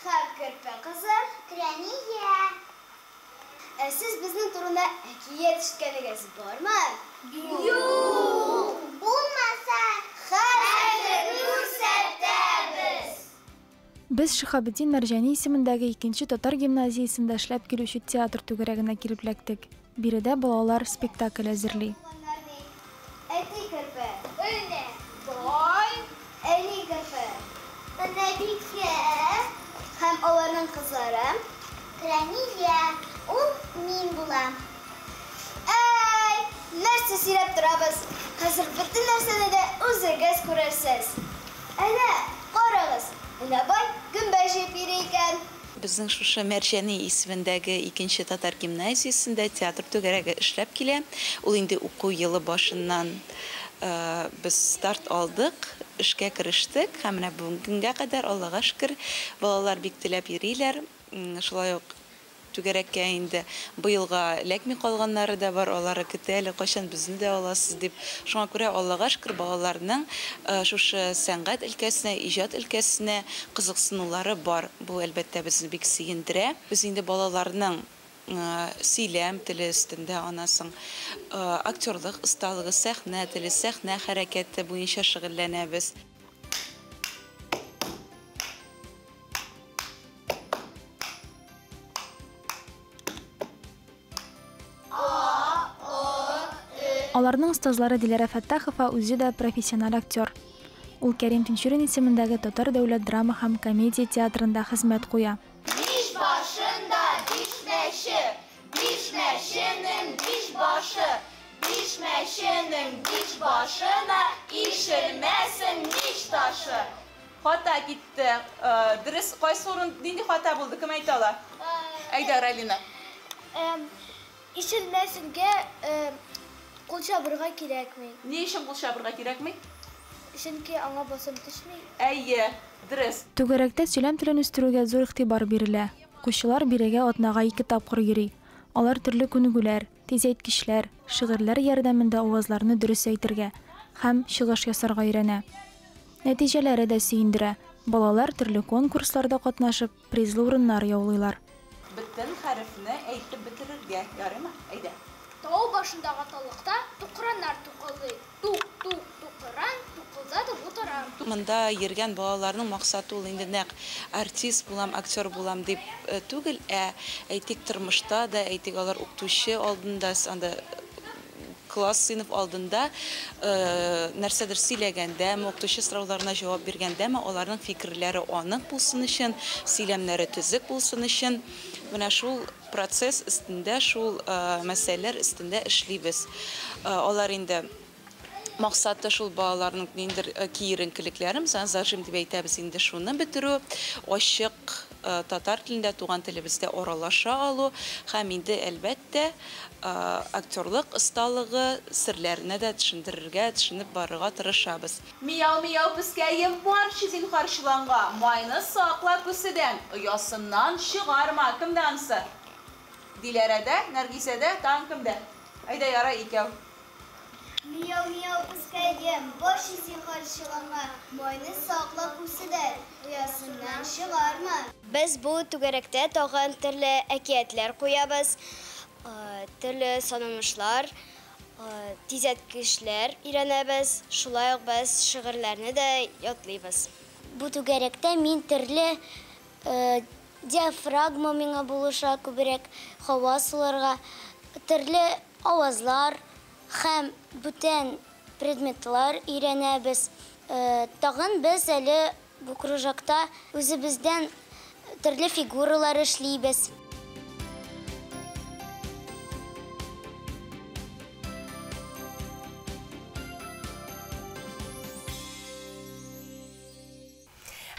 һәм Керпе кызы, Крәния. Ә сез безнең турында әкият ишеткәнегез бармы? Юк! Булмаса, хәзер күрсәтәбез! Без Шиһабетдин Мәрҗани исемендәге икенче татар гимназиясендә эшләп килүче театр түгәрәгенә килеп эләктек. Биредә балалар спектакль әзерли. Әти керпе. Өнә бай. Әни керпе. Өнәбикә. Һәм аларның кызлары. Рәмия. Ул мин булам. Әй, нәрсә сөйләп торабыз? Хәзер бөтен нәрсәне дә үзегез күрерсез. Әнә, карагыз, Өнә бай гөмбә җыеп йөри икән. Безнең шушы Мәрҗани исемендәге икенче татар гимназиясендә театр түгәрәге эшләп килә. Ул инде уку елы башыннан без старт алдык, эшкә керештек һәм менә бүгенге көнгә кадәр, Аллага шөкер, балалар бик теләп йөриләр. Шулай ук түгәрәккә инде быелга эләкми калганнары да бар, алары көтә әле, кайчан безне дә аласыз дип. Шуңа күрә, Аллага шөкер, балаларның шушы сәнгать өлкәсенә, иҗат өлкәсенә кызыксынулары бар. Бу, әлбәттә, безне бик сөендерә. Без инде балаларның сөйләм теле өстендә, аннан соң актерлык осталыгы, сәхнә теле, сәхнә хәрәкәте буенча шөгыльләнәбез. Аларның остазлары Диләрә Фәттахова үзе дә профессиональ актер. Ул Кәрим Тинчурин исемендәге Татар дәүләт драма һәм комедия театрында хезмәт куя. Биш башында биш мәче, биш мәченең биш башы, биш мәченең биш башына ишелмәсен мич ташы. Хата китте. Дөрес, кайсы урын, нинди хата булды, кем әйтә ала? Әйдә, Ралина. Ишелмәсенгә кул чабырга кирәкми. Ни өчен кул чабырга кирәкми? Чөнки аңа басым төшми. Әйе, дөрес. Түгәрәктә сөйләм телен үстерүгә зур игътибар бирелә. Укучылар бирегә атнага ике тапкыр йөри. Алар төрле күнегүләр, тизәйткечләр, шигырьләр ярдәмендә авазларны дөрес әйтергә һәм чыгыш ясарга өйрәнә. Нәтиҗәләре дә сөендерә, балалар төрле конкурсларда катнашып, призлы урыннар яулыйлар. Бөтен хәрефне әйтеп бетерергә, ярыймы? Әйдә. Тау башындагы таллыкта тукраннар тукылдый. Тук, тук, тукыран, тукылдатып утыра. Монда йөргән балаларның максаты ул инде нәкъ артист булам, актер булам дип түгел, ә әйтик тормышта да, әйтик алар укытучы алдында, анда класс, сыйныф алдында нәрсәдер сөйләгәндәме, укытучы сорауларына җавап биргәндәме, аларның фикерләре анык булсын өчен, сөйләмнәре төзек булсын өчен, менә шул процесс өстендә, шул мәсьәләләр өстендә эшлибез. Алар инде максаты шул балаларның ниндидер киеренкелекләре, мәсәлән, зажим дип әйтәбез инде, шуны бетерү, ачык татар телендә, туган телебездә аралаша алу һәм инде, әлбәттә, актерлык осталыгы серләренә дә төшендерергә, төшенеп барырга тырышабыз. Мияу, мияу, пескәем, барчы зинһар чоланга, майны сакла күседән, оясыннан чыгарма. Кемдә ансы? Диләрәдә, Нәргизәдә, тагын кемдә? Әйдә, ярай, икәү. Мияу, мияу, пескәем, барчы зинһар чоланга, майны сакла күседән, оясыннан чыгарма. Без бу түгәрәктә тагын төрле әкиятләр куябыз, төрле санамышлар, тизәткечләр өйрәнәбез, шулай ук без шигырьләрне дә ятлыйбыз. Бу түгәрәктә мин төрле диафрагма миңа булыша күбрәк һава суларга, төрле авазлар һәм бүтән предметлар өйрәнәбез. Тагын без әле бу кружокта үзебездән төрле фигуралар эшлибез.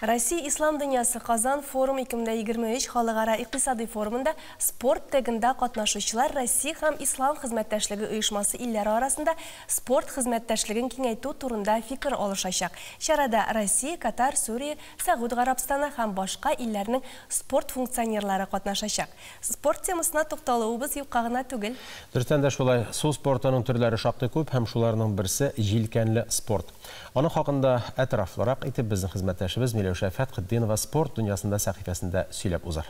Россия Ислам дөньясы Казан форум 2023 халыкара икътисади форумында спорт тегында катнашучылар Россия һәм Ислам хезмәттәшлеге оешмасы илләре арасында спорт хезмәттәшлеген киңәйтү турында фикер алышачак. Чарада Россия, Катар, Сүрия, Сәгуд Гарәбстаны һәм башка илләрнең спорт функционерлары катнашачак. Спорт темасына тукталуыбыз юкка гына түгел. Дөрестән дә шулай, су спортының төрләре шактый күп һәм шуларның берсе җилкәнле спорт. Аның хакында әтрафлырак итеп безнең хезмәттәшебез Миләүшә Фәтхетдинова спорт дөньясында сәхифәсендә сөйләп узар.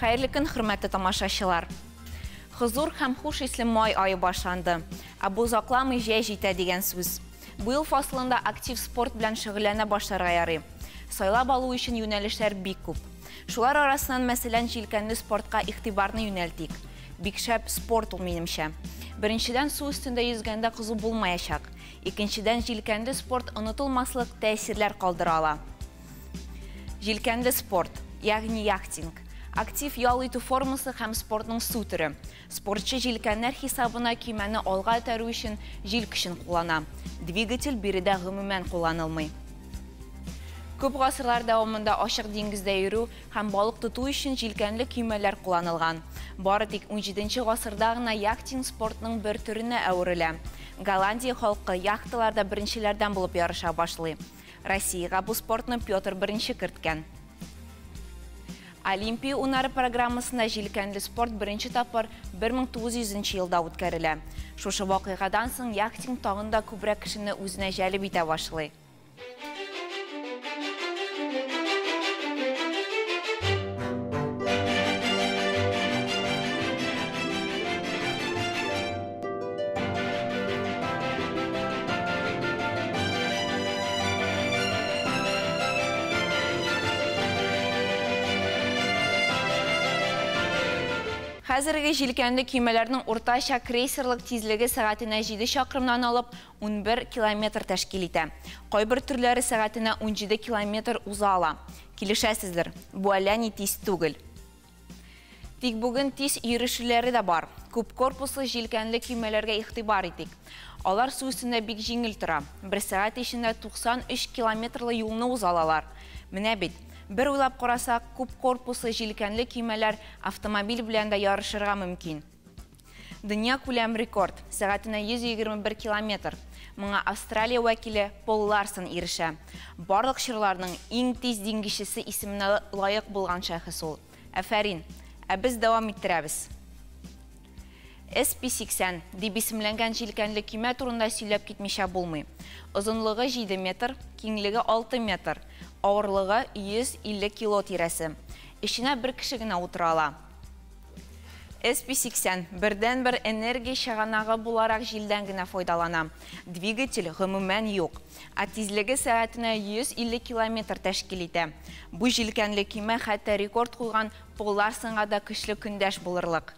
Хәерле көн, хөрмәтле тамашачылар. Хозур һәм хуш исле май ае башланды. Ә бу озакламый җәй җитә дигән сүз. Бу ел фасылында актив спорт белән шөгыльләнә башларга ярый. Сайлап алу өчен юнәлешләр бик күп. Шулар арасыннан, мәсәлән, җилкәнле спортка игътибарны юнәлтик. Бик шәп спорт ул, минемчә. Беренчедән, су өстендә йөзгәндә кызу булмаячак. Икенчедән, җилкәнле спорт онытылмаслык тәэсирләр калдыра ала. Җилкәнле спорт, ягъни яхтинг. Актив ял итү формасы һәм спортның су төре. Спортчы җилкәннәр хисабына көймәне алга этәрү өчен җил көчен куллана. Двигатель биредә гомумән кулланылмый. Күп гасырлар дәвамында ачык диңгездә йөрү һәм балык тоту өчен җилкәнле көймәләр кулланылган. Бары тик 17 гасырда гына яхтинг спортның бер төренә әверелә. Голландия халкы яхталарда беренчеләрдән булып ярыша башлый. Россиягә бу спортны Петр I керткән. Олимпия унары программасында җилкәнле спорт беренче тапкыр 1900 елда үткәрелә. Шушы вакыйгадан соң яхтинг тагын да күбрәк кешене үзенә җәлеп итә башлый. Хәзерге җилкәнле көймәләрнең уртача крейсерлык тизлеге сәгатенә 7 чакрымнан алып 11 километр тәшкил итә. Кайбер төрләре сәгатенә 17 километр уза ала. Килешәсездер, бу әллә ни тиз түгел. Тик бүген тиз йөрешүләре дә бар. Күп корпуслы җилкәнле көймәләргә игътибар итик. Алар су өстендә бик җиңел тора. Бер сәгать эчендә 93 километрлы юлны уза алалар. Менә бит. Бер уйлап карасак, күп корпуслы җилкәнле көймәләр автомобиль белән дә ярышырга мөмкин. Дөнья күләм рекорд, сәгатенә 121 километр. Моңа Австралия вәкиле Пол Ларсон ирешә. Барлык чорларның иң тиз диңгезчесе исеменә лаек булган шәхес ул. Афәрин! Ә без дәвам иттерәбез. SP80 дип исемләнгән җилкәнле көймә турында сөйләп китмичә булмый. Озынлыгы 7 метр, киңлеге 6 метр, авырлыгы 150 кило тирәсе. Эченә бер кеше генә утыра ала. SP80 бердәнбер энергия чыганагы буларак җилдән генә файдалана. Двигатель гомумән юк. Ә тизлеге сәгатенә 150 километр тәшкил итә. Бу җилкәнле көймә хәтта рекорд куйган Пол Ларсонга да көчле көндәш булырлык.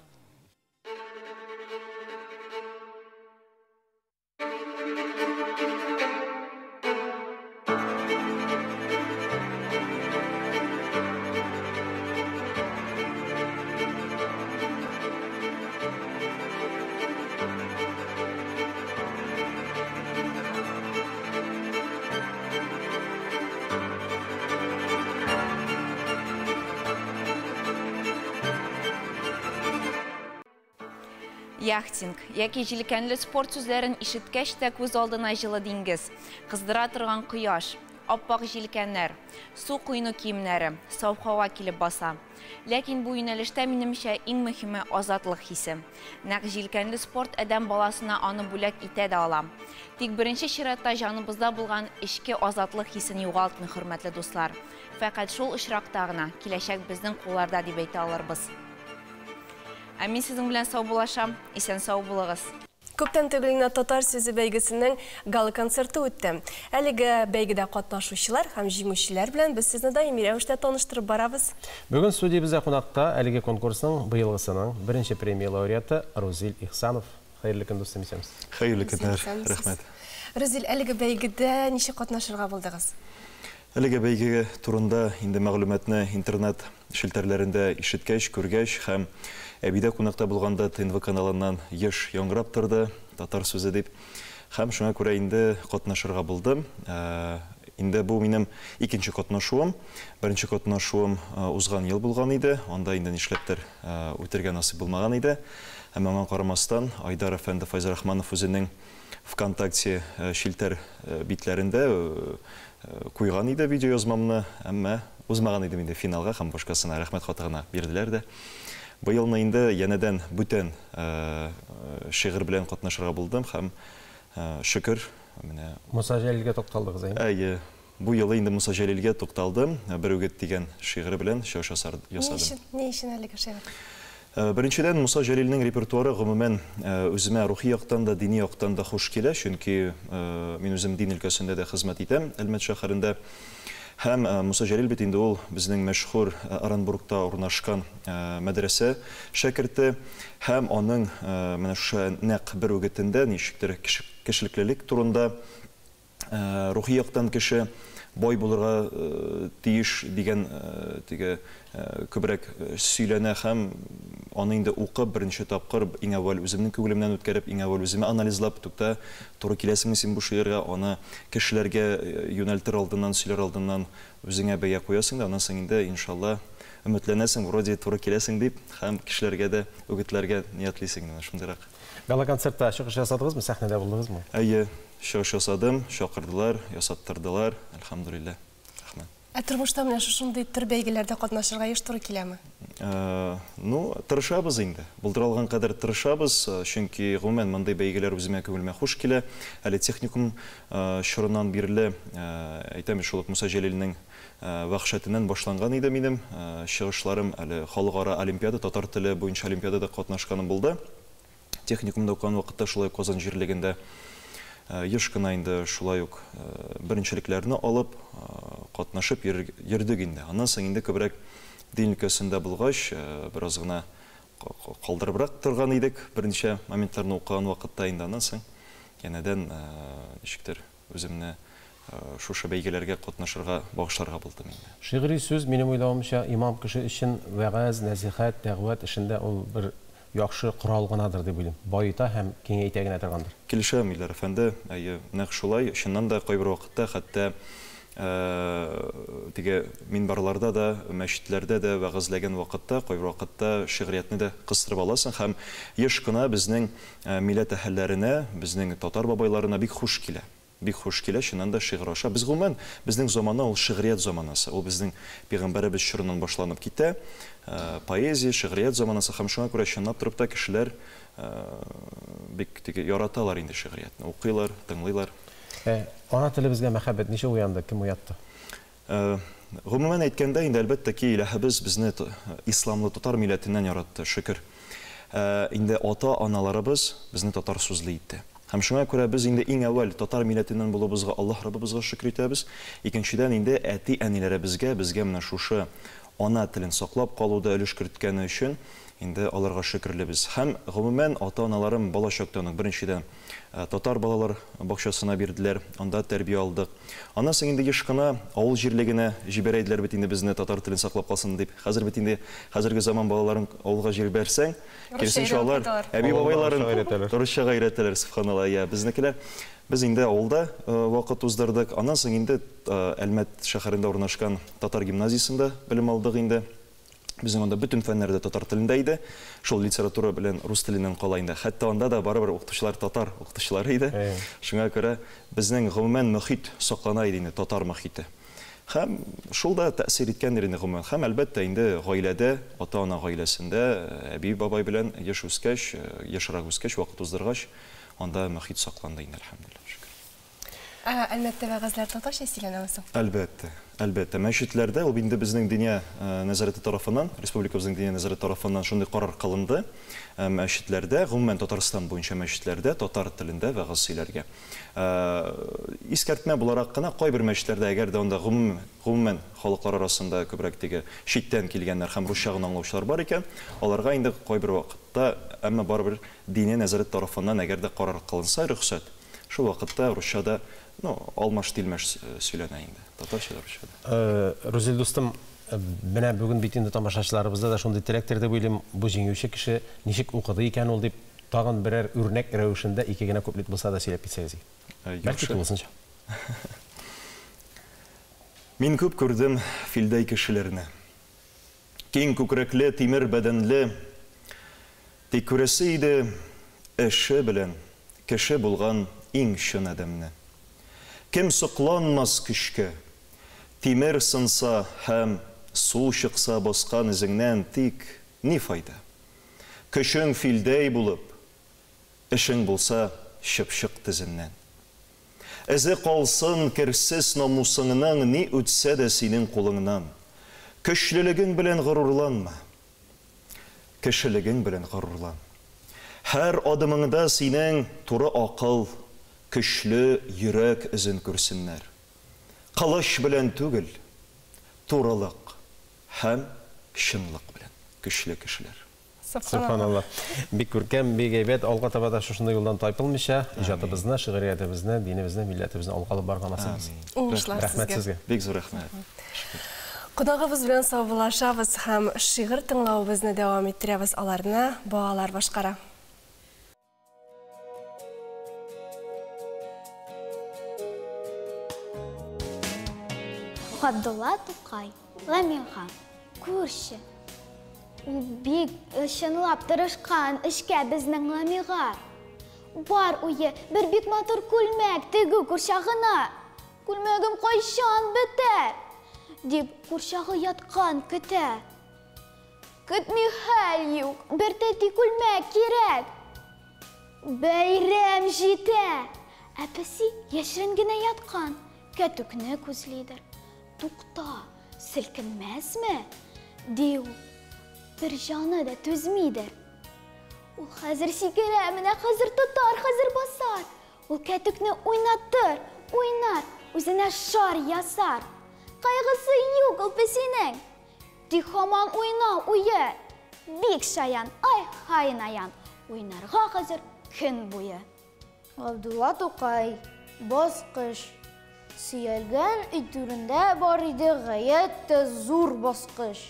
Яхтинг яки җилкәнле спорт сүзләрен ишеткәч тә күз алдына җылы диңгез, кыздыра торган кояш, ап-ак җилкәннәр, су коену киемнәре, саф һава килеп баса. Ләкин бу юнәлештә, минемчә, иң мөһиме азатлык хисе. Нәкъ җилкәнле спорт адәм баласына аны бүләк итә дә ала. Тик беренче чиратта җаныбызда булган эчке азатлык хисен югалтмый, хөрмәтле дуслар. Фәкать шул очракта гына киләчәк безнең кулларда дип әйтә алырбыз. Ә мин сезнең белән саубуллашам. Исән-сау булыгыз. Күптән түгел генә Татар сүзе бәйгесенең гала-концерты үтте. Әлеге бәйгедә катнашучылар һәм җиңүчеләр белән без сезне даими рәвештә таныштырып барабыз. Бүген студиябездә кунакта әлеге конкурсның быелгысының беренче премия лауреаты Рузил Ихсанов. Хәерле көн, дустым, исәнмесез. Хәерле көннәр, рәхмәт. Рузил, әлеге бәйгедә ничек катнашырга булдыгыз? Әлеге бәйге турында инде мәгълүматны интернет челтәрләрендә ишеткәч, күргәч һәм әбидә кунакта булганда ТНВ каналыннан еш яңгырап торды татар сүзе дип. Һәм шуңа күрә инде катнашырга булдым. Инде бу минем икенче катнашуым. Беренче катнашуым узган ел булган иде. Анда инде нишләптер үтергә насыйп булмаган иде. Әмма аңа карамастан, Айдар әфәнде Фәйзрахманов үзенең ВКонтакте челтәр битләрендә куйган иде видеоязмамны, әмма узмаган идем инде финалга һәм башкасына рәхмәт хаты гына бирделәр дә. Быелны инде янәдән бүтән шигырь белән катнашырга булдым һәм шөкер, менә. Муса Җәлилгә тукталдыгыз, әйеме? Әйе. Бу юлы инде Муса Җәлилгә тукталдым. Бер үгет дигән шигыре белән чыгыш ясадым. Ни өчен, ни өчен әлеге шигырь? Беренчедән, Муса Җәлилнең репертуары гомумән үземә рухи яктан да, дини яктан да хуш килә, чөнки мин үзем дин өлкәсендә дә хезмәт итәм Әлмәт шәһәрендә. Һәм Муса Җәлил бит инде ул безнең мәшһүр Оренбургта урнашкан мәдрәсә шәкерте һәм аның менә шушы нәкъ бер үгетендә ничектер кешелеклелек турында рухи яктан кеше бай булырга тиеш дигән теге күбрәк сөйләнә һәм аны инде укып беренче тапкыр иң әүвәл үземнең күңелемнән үткәреп, иң әүвәл үземә анализлап, тукта, туры киләсеңме син бу шигырьгә, аны кешеләргә юнәлтер алдыннан, сөйләр алдыннан үзеңә бәя куясың да, аннан соң инде, иншалла, өметләнәсең, вроде туры киләсең дип, һәм кешеләргә дә үгетләргә ниятлисең, менә шундыйрак. Гала-концертта чыгыш ясадыгызмы, сәхнәдә булдыгызмы? Әйе, чыгыш ясадым, чакырдылар, ясаттырдылар, әлхәмдүлилләһ. Рәхмәт. Ә тормышта менә шушындый төр бәйгеләрдә катнашырга еш туры киләме? Ну, тырышабыз инде. Булдыра алган кадәр тырышабыз, чөнки гомумән мондый бәйгеләр үземә күңелемә хуш килә. Әле техникум чорыннан бирле, әйтәм бит, шул ук Муса Җәлилнең вәхшәтеннән башланган иде минем чыгышларым. Әле халыкара олимпиада, татар теле буенча олимпиадада катнашканым булды. Техникумда укыган вакытта шулай ук Казан җирлегендә еш кына инде шулай ук беренчелекләрне алып, катнашып йөрдек инде. Аннан соң инде күбрәк дин өлкәсендә булгач, бераз гына калдырыбрак торган идек берничә моментларны укыган вакытта инде. Аннан соң янәдән ничектер үземне шушы бәйгеләргә катнашырга багышларга булдым инде. Шигъри сүз, минем уйлавымча, имам кеше өчен вәгазь, нәсыйхәт, дәгъват эшендә ул бер яхшы корал гынадыр дип уйлыйм. Баета һәм киңәйтә генә торгандыр. Килешәм, Илдар әфәнде. Әйе, нәкъ шулай. Чыннан да, кайбер вакытта хәтта теге минбарларда да, мәчетләрдә дә вәгазьләгән вакытта, кайбер вакытта шигъриятне дә кыстырып аласың һәм еш кына безнең милләт әһелләренә, безнең татар бабайларына бик хуш килә. Бик хуш килә, чыннан да, шигырь аша. Без, гомумән, безнең замана ул шигърият заманасы. Ул безнең пәйгамбәребез чорыннан башланып китә. Поэзия, шигърият заманасы һәм шуңа күрә чынлап торып та кешеләр бик теге яраталар инде шигъриятне. Укыйлар, тыңлыйлар. Ә ана телебезгә мәхәббәт ничек уянды, кем уятты? Гомумән әйткәндә, инде, әлбәттә ки, Илаһыбыз безне исламлы татар милләтеннән яратты, шөкер. Инде ата-аналарыбыз безне татар сүзле итте. Һәм шуңа күрә без инде иң әүвәл татар милләтеннән булуыбызга Аллаһ Раббыбызга шөкер итәбез. Икенчедән инде әти-әниләребезгә, безгә менә шушы ана телен саклап калуда өлеш керткәне өчен инде аларга шөкерлебез. Һәм, гомумән, ата-аналарым бала чактан ук, беренчедән, татар балалар бакчасына бирделәр, анда тәрбия алдык. Аннан соң инде еш кына авыл җирлегенә җибәрә иделәр бит инде безне, татар телен саклап калсын дип. Хәзер бит инде хәзерге заман балаларын авылга җибәрсәң, киресенчә, алар әби-бабайларын русчага өйрәтәләр, сөбханалла, я, безнекеләр. Без инде авылда вакыт уздырдык. Аннан соң инде Әлмәт шәһәрендә урнашкан татар гимназиясендә белем алдык инде. Безнең анда бөтен фәннәр дә татар телендә иде. Шул литература белән рус теленнән кала инде. Хәтта анда да барыбер укытучылар татар укытучылары иде. Шуңа күрә безнең гомумән мохит саклана иде инде, татар мохите. Һәм шул да тәэсир иткәндер инде гомумән. Һәм, әлбәттә, инде гаиләдә, ата-ана гаиләсендә әби-бабай белән еш үскәч, ешрак үскәч, вакыт уздыргач, анда мохит сакланды инде, әлхәмдүлилләһ, шөкер. Ә Әлмәттә вәгазьләр татарча сөйләнәме соң? Әлбәттә, әлбәттә. Мәчетләрдә, ул инде безнең Диния нәзарәте тарафыннан, республикабызның Диния нәзарәте тарафыннан шундый карар кылынды, мәчетләрдә, гомумән Татарстан буенча мәчетләрдә татар телендә вәгазь сөйләргә. Искәртмә буларак кына, кайбер мәчетләрдә, әгәр дә анда гомум, гомумән халыклар арасында күбрәк теге читтән килгәннәр һәм русча гына аңлаучылар бар икән, аларга инде кайбер вакытта, әмма барыбер Диния нәзарәте тарафыннан әгәр дә карар кылынса, рөхсәт, Шул вакытта русча да, ну, алмаш-тилмәш сөйләнә инде. Татарча да, русча да. Рузил дустым, менә бүген бит инде тамашачыларыбызда да шундый теләктер дип уйлыйм, бу җиңүче кеше ничек укыды икән ул дип, тагын берәр үрнәк рәвешендә ике генә куплет булса да сөйләп китсәгез иде. Бәлки тулысынча. Мин күп күрдем филдәй кешеләрне. Киң күкрәкле, тимер бәдәнле. Тик күрәсе иде эше белән кеше булган иң чын адәмне. Кем сокланмас көчкә? Тимер сынса һәм су чыкса баскан эзеңнән тик ни файда? Көчең филдәй булып, эшең булса чыпчык тезеннән. Эзе калсын керсез намусыңның ни үтсә дә синең кулыңнан. Көчлелегең белән горурланма. Кешелегең белән горурлан. Һәр адымыңда синең туры акыл, көчле йөрәк эзен күрсеннәр. Кылыч белән түгел, турылык һәм чынлык белән көчле кешеләр. Сөбханалла. Бик күркәм, бик әйбәт. Алга таба да шушындый юлдан тайпылмыйча, иҗатыбызны, шигъриятебезне, динебезне, милләтебезне алга алып барырга насыйп итсен. Уңышлар сезгә. Рәхмәт сезгә. Бик зур рәхмәт. Шөкер. Кунагыбыз белән саубуллашабыз һәм шигырь тыңлавыбызны дәвам иттерәбез. Аларны балалар башкара. Габдулла Тукай, Ламига, күрше. Ул бик чынлап тырышкан эшкә безнең Ламига. Бар уе бер бик матур күлмәк тегү курчагына. Күлмәгем кайчан бетәр? Дип курчагы яткан көтә. Көтми хәл юк, бер тәти күлмәк кирәк. Бәйрәм җитә. Ә песи яшерен генә яткан, кәтүкне күзлидер. Тукта, селкенмәсме? Ди ул. Бер җаны да түзмидер. Ул хәзер сикерә, менә хәзер тотар, хәзер басар. Ул кәтүкне уйнатыр, уйнар, үзенә шар ясар. Кайгысы юк ул песинең. Тик һаман уйнау уе. Бик шаян, ай-һай наян. Уйнарга хәзер көн буе. Габдулла Тукай, Баскыч. Сөялгән өй түрендә бар иде гаять тә зур баскыч.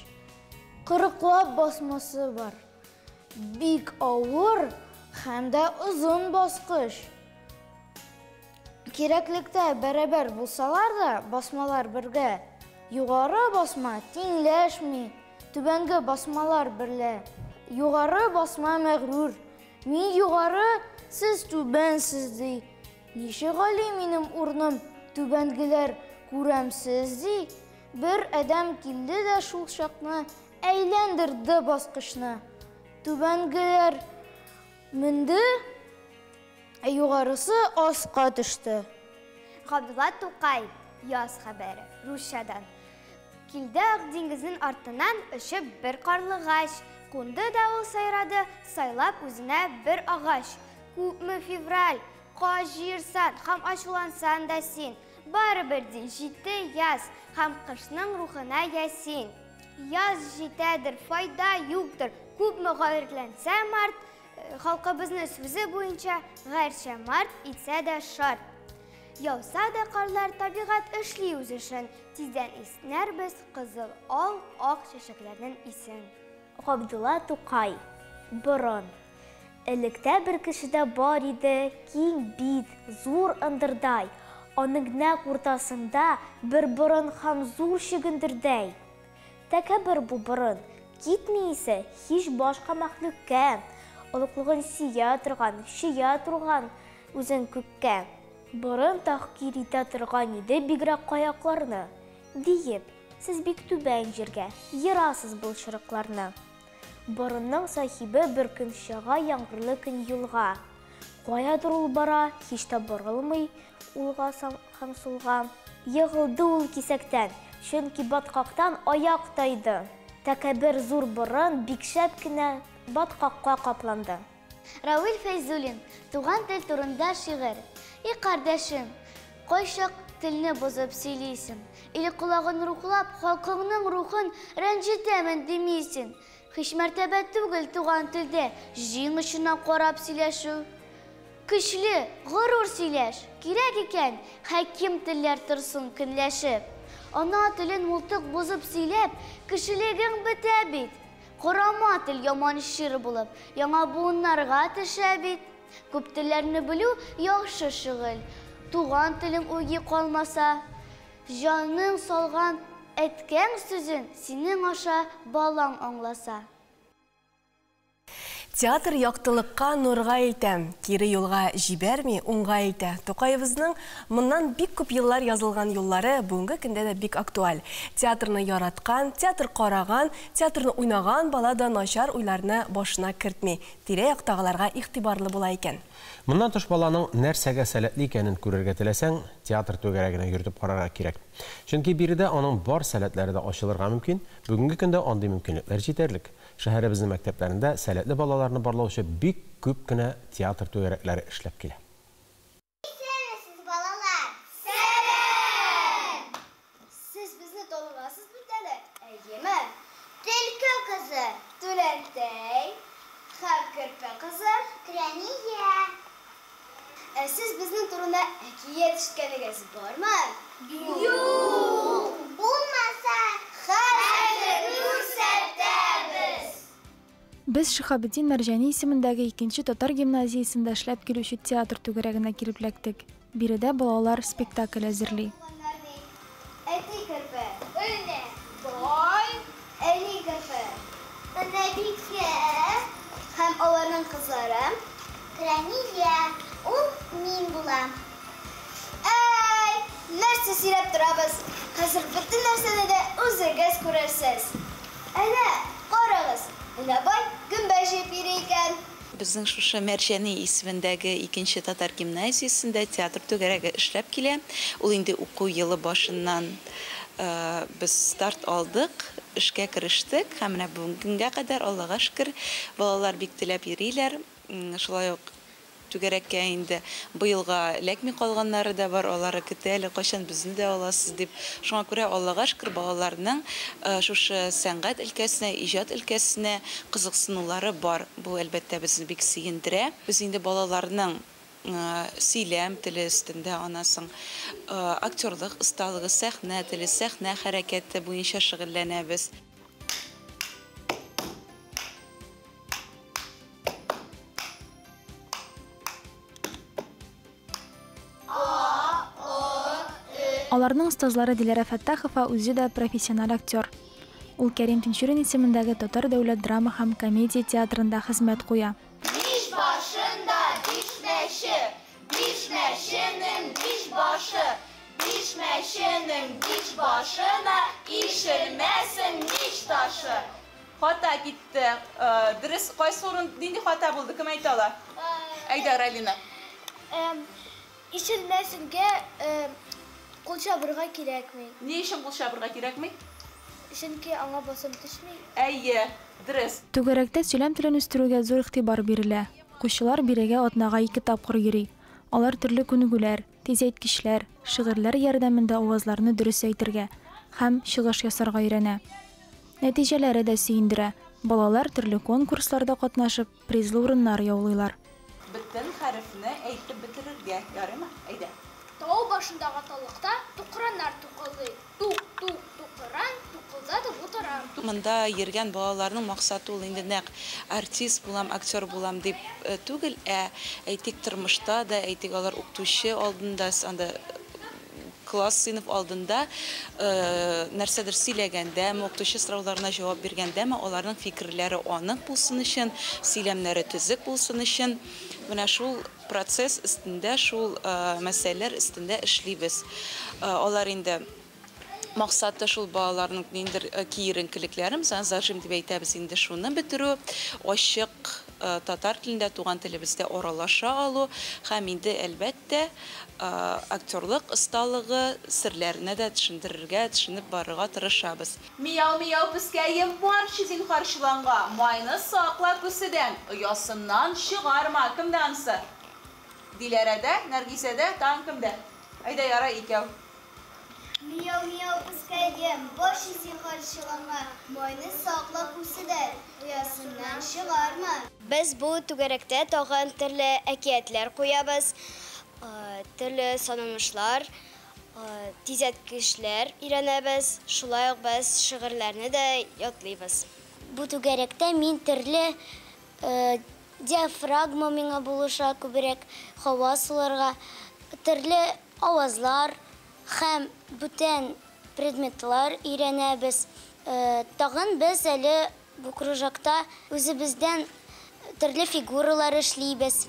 Кырыклап басмасы бар. Бик авыр һәм дә озын баскыч. Кирәклектә бәрабәр булсалар да, басмалар бергә. Югары басма тиңләшми, түбәнге басмалар берлә. Югары басма мәгърур. Мин югары, сез түбәнсез, ди. Ничек гали минем урным, түбәнгеләр күрәмсез, ди. Бер адәм килде дә шул чакны әйләндерде баскычны. Түбәнгеләр менде, Ә югарысы аска төште. Габдулла Тукай, Яз хәбәре, русчадан. Килде Ак диңгезнең артыннан очып бер карлыгач. Кунды да ул сайрады, сайлап үзенә бер агач. Күпме февраль, каш җыерсан һәм ачулансан да син, барыбер ди, җитте яз һәм кышның рухына ясин. Яз җитәдер, файда юктыр, күпме гайрәтләнсә март, халкыбызның сүзе буенча, гәрчә март итсә дә шарт. Яуса да карлар, табигать эшли үз эшен, тиздән иснәрбез кызыл, ал, ак чәчәкләрнең исен. Габдулла Тукай. Борын. Электә бер кешедә бар иде киң бит, зур ындырдай. Аның нәкъ уртасында бер борын һәм зур чөгендердәй. Тәкәббер бу борын, китми исе һич башка мәхлукка. Олуглыгын сөя торган, чөя торган үзен күккә. Борын тәхкир итә торган иде бигрәк каякларны, диеп, Сез бик түбән җиргә ерасыз былчырыкларны. Борынның сахибе бер көн чыга яңгырлы көн юлга. Каядыр ул бара, һич тә борылмый улга һәм сулга. Егылды ул кисәктән, чөнки баткактан аяк тайды. Тәкәббер зур борын бик шәп кенә баткакка капланды. Равил Фәйзуллин, Туган тел турында шигырь. И кардәшем, кайчак телне бозып сөйлисең. Ил колагын рухлап, халкыңның рухын рәнҗетәмен димисең. Һич мәртәбә түгел туган телдә җиң очына карап сөйләшү. Көчле, горур сөйләш, кирәк икән, хаким телләр торсын көнләшеп. Ана телен мылтык бозып сөйләп, кешелегең бетә бит. Корама тел яман чир булып, яңа буыннарга төшә бит. Күп телләрне белү яхшы шөгыль. Туган телең үги калмаса, җаның салган әткәң сүзен синең аша балаң аңласа. Театр яктылыкка, нурга илтә, кире юлга җибәрми, уңга илтә. Тукаебызның моннан бик күп еллар язылган юллары бүгенге көндә дә бик актуаль. Театрны яраткан, театр караган, театрны уйнаган бала да начар уйларны башына кертми, тирә-яктагыларга игътибарлы була икән. Моннан тыш баланың нәрсәгә сәләтле икәнен күрергә теләсәң, театр түгәрәгенә йөртеп карарга кирәк. Чөнки биредә аның бар сәләтләре дә ачылырга мөмкин, бүгенге көндә андый мөмкинлекләр җитәрлек. Шәһәребезнең мәктәпләрендә сәләтле балаларны барлаучы бик күп кенә театр түгәрәкләре эшләп килә. Исәнмесез, балалар! Сәлам! Сез безне таныгансыз бит әле, әйеме? Төлке кызы, Түләнтәй һәм Керпе кызы, Крәния. Ә сез безнең турында әкият ишеткәнегез бармы? Юк! Булмаса, хәзер күрсәтәбез! Без Шиһабетдин Мәрҗани исемендәге икенче татар гимназиясендә эшләп килүче театр түгәрәгенә килеп эләктек. Биредә балалар спектакль әзерли. Әти керпе. Энә бай. Әни керпе. Энәбикә. Һәм аларның кызлары. Рәмилә. Ул мин булам. Әй, нәрсә сөйләп торабыз? Хәзер бөтен нәрсәне дә үзегез күрерсез. Әнә, карагыз, Энә бай гөмбә җыеп йөри икән. Безнең шушы Мәрҗани исемендәге икенче татар гимназиясендә театр түгәрәге эшләп килә. Ул инде уку елы башыннан без старт алдык, эшкә керештек һәм менә бүгенге көнгә кадәр, Аллага шөкер, балалар бик теләп йөриләр. Шулай ук түгәрәккә инде быелга эләкми калганнары да бар, алары көтә әле, кайчан безне дә аласыз дип. Шуңа күрә, Аллага шөкер, балаларның шушы сәнгать өлкәсенә, иҗат өлкәсенә кызыксынулары бар. Бу, әлбәттә, безне бик сөендерә. Без инде балаларның сөйләм теле өстендә, аннан соң актерлык осталыгы, сәхнә теле, сәхнә хәрәкәте буенча шөгыльләнәбез. Аларның остазлары Диләрә Фәттахова үзе дә профессиональ актер. Ул Кәрим Тинчурин исемендәге Татар дәүләт драма һәм комедия театрында хезмәт куя. Биш башында биш мәче, биш мәченең биш башы, биш мәченең биш башына ишелмәсен мич ташы. Хата китте. Дөрес, кайсы урын, нинди хата булды, кем әйтә ала? Әйдә, Ралина. Ишелмәсенгә кул чабырга кирәкми. Ни өчен кул чабырга кирәкми? Чөнки аңа басым төшми. Әйе, дөрес. Түгәрәктә сөйләм телен үстерүгә зур игътибар бирелә. Укучылар бирегә атнага ике тапкыр йөри. Алар төрле күнегүләр, тизәйткечләр, шигырьләр ярдәмендә авазларны дөрес әйтергә һәм чыгыш ясарга өйрәнә. Нәтиҗәләре дә сөендерә, балалар төрле конкурсларда катнашып, призлы урыннар яулыйлар. Бөтен хәрефне әйтеп бетерергә, ярыймы? Әйдә. Тау башындагы таллыкта тукраннар тукылдый. Тук, тук, тукыран, тукылдатып утыра. Монда йөргән балаларның максаты ул инде нәкъ артист булам, актер булам дип түгел, ә әйтик тормышта да, әйтик алар укытучы алдында, анда класс, сыйныф алдында нәрсәдер сөйләгәндәме, укытучы сорауларына җавап биргәндәме, аларның фикерләре анык булсын өчен, сөйләмнәре төзек булсын өчен, менә шул процесс өстендә, шул мәсьәләләр өстендә эшлибез. Алар инде максаты шул балаларның ниндидер киеренкелекләре, мисалан, зажим дип әйтәбез инде, шуны бетерү, ачык татар телендә, туган телебездә аралаша алу һәм инде әлбәттә актерлык осталыгы серләренә дә төшендерергә, төшенеп барырга тырышабыз. Мияу, мияу, пескәем, барчы зинһар чоланга, майны сакла күседән, оясыннан чыгарма. Кемдә ансы? Диләрәдә, Нәргизәдә, тагын кемдә? Әйдә, ярай, икәү. Мияу, мияу, пескәем, барчы зинһар чоланга, майны сакла күседән, оясыннан чыгарма. Без бу түгәрәктә тагын төрле әкиятләр куябыз, төрле санамышлар, тизәткечләр өйрәнәбез, шулай ук без шигырьләрне дә ятлыйбыз. Бу түгәрәктә мин төрле диафрагма миңа булыша, күбрәк һава суларга, төрле авазлар һәм бүтән предметлар өйрәнәбез. Тагын без әле бу кружокта үзебездән төрле фигуралар эшлибез.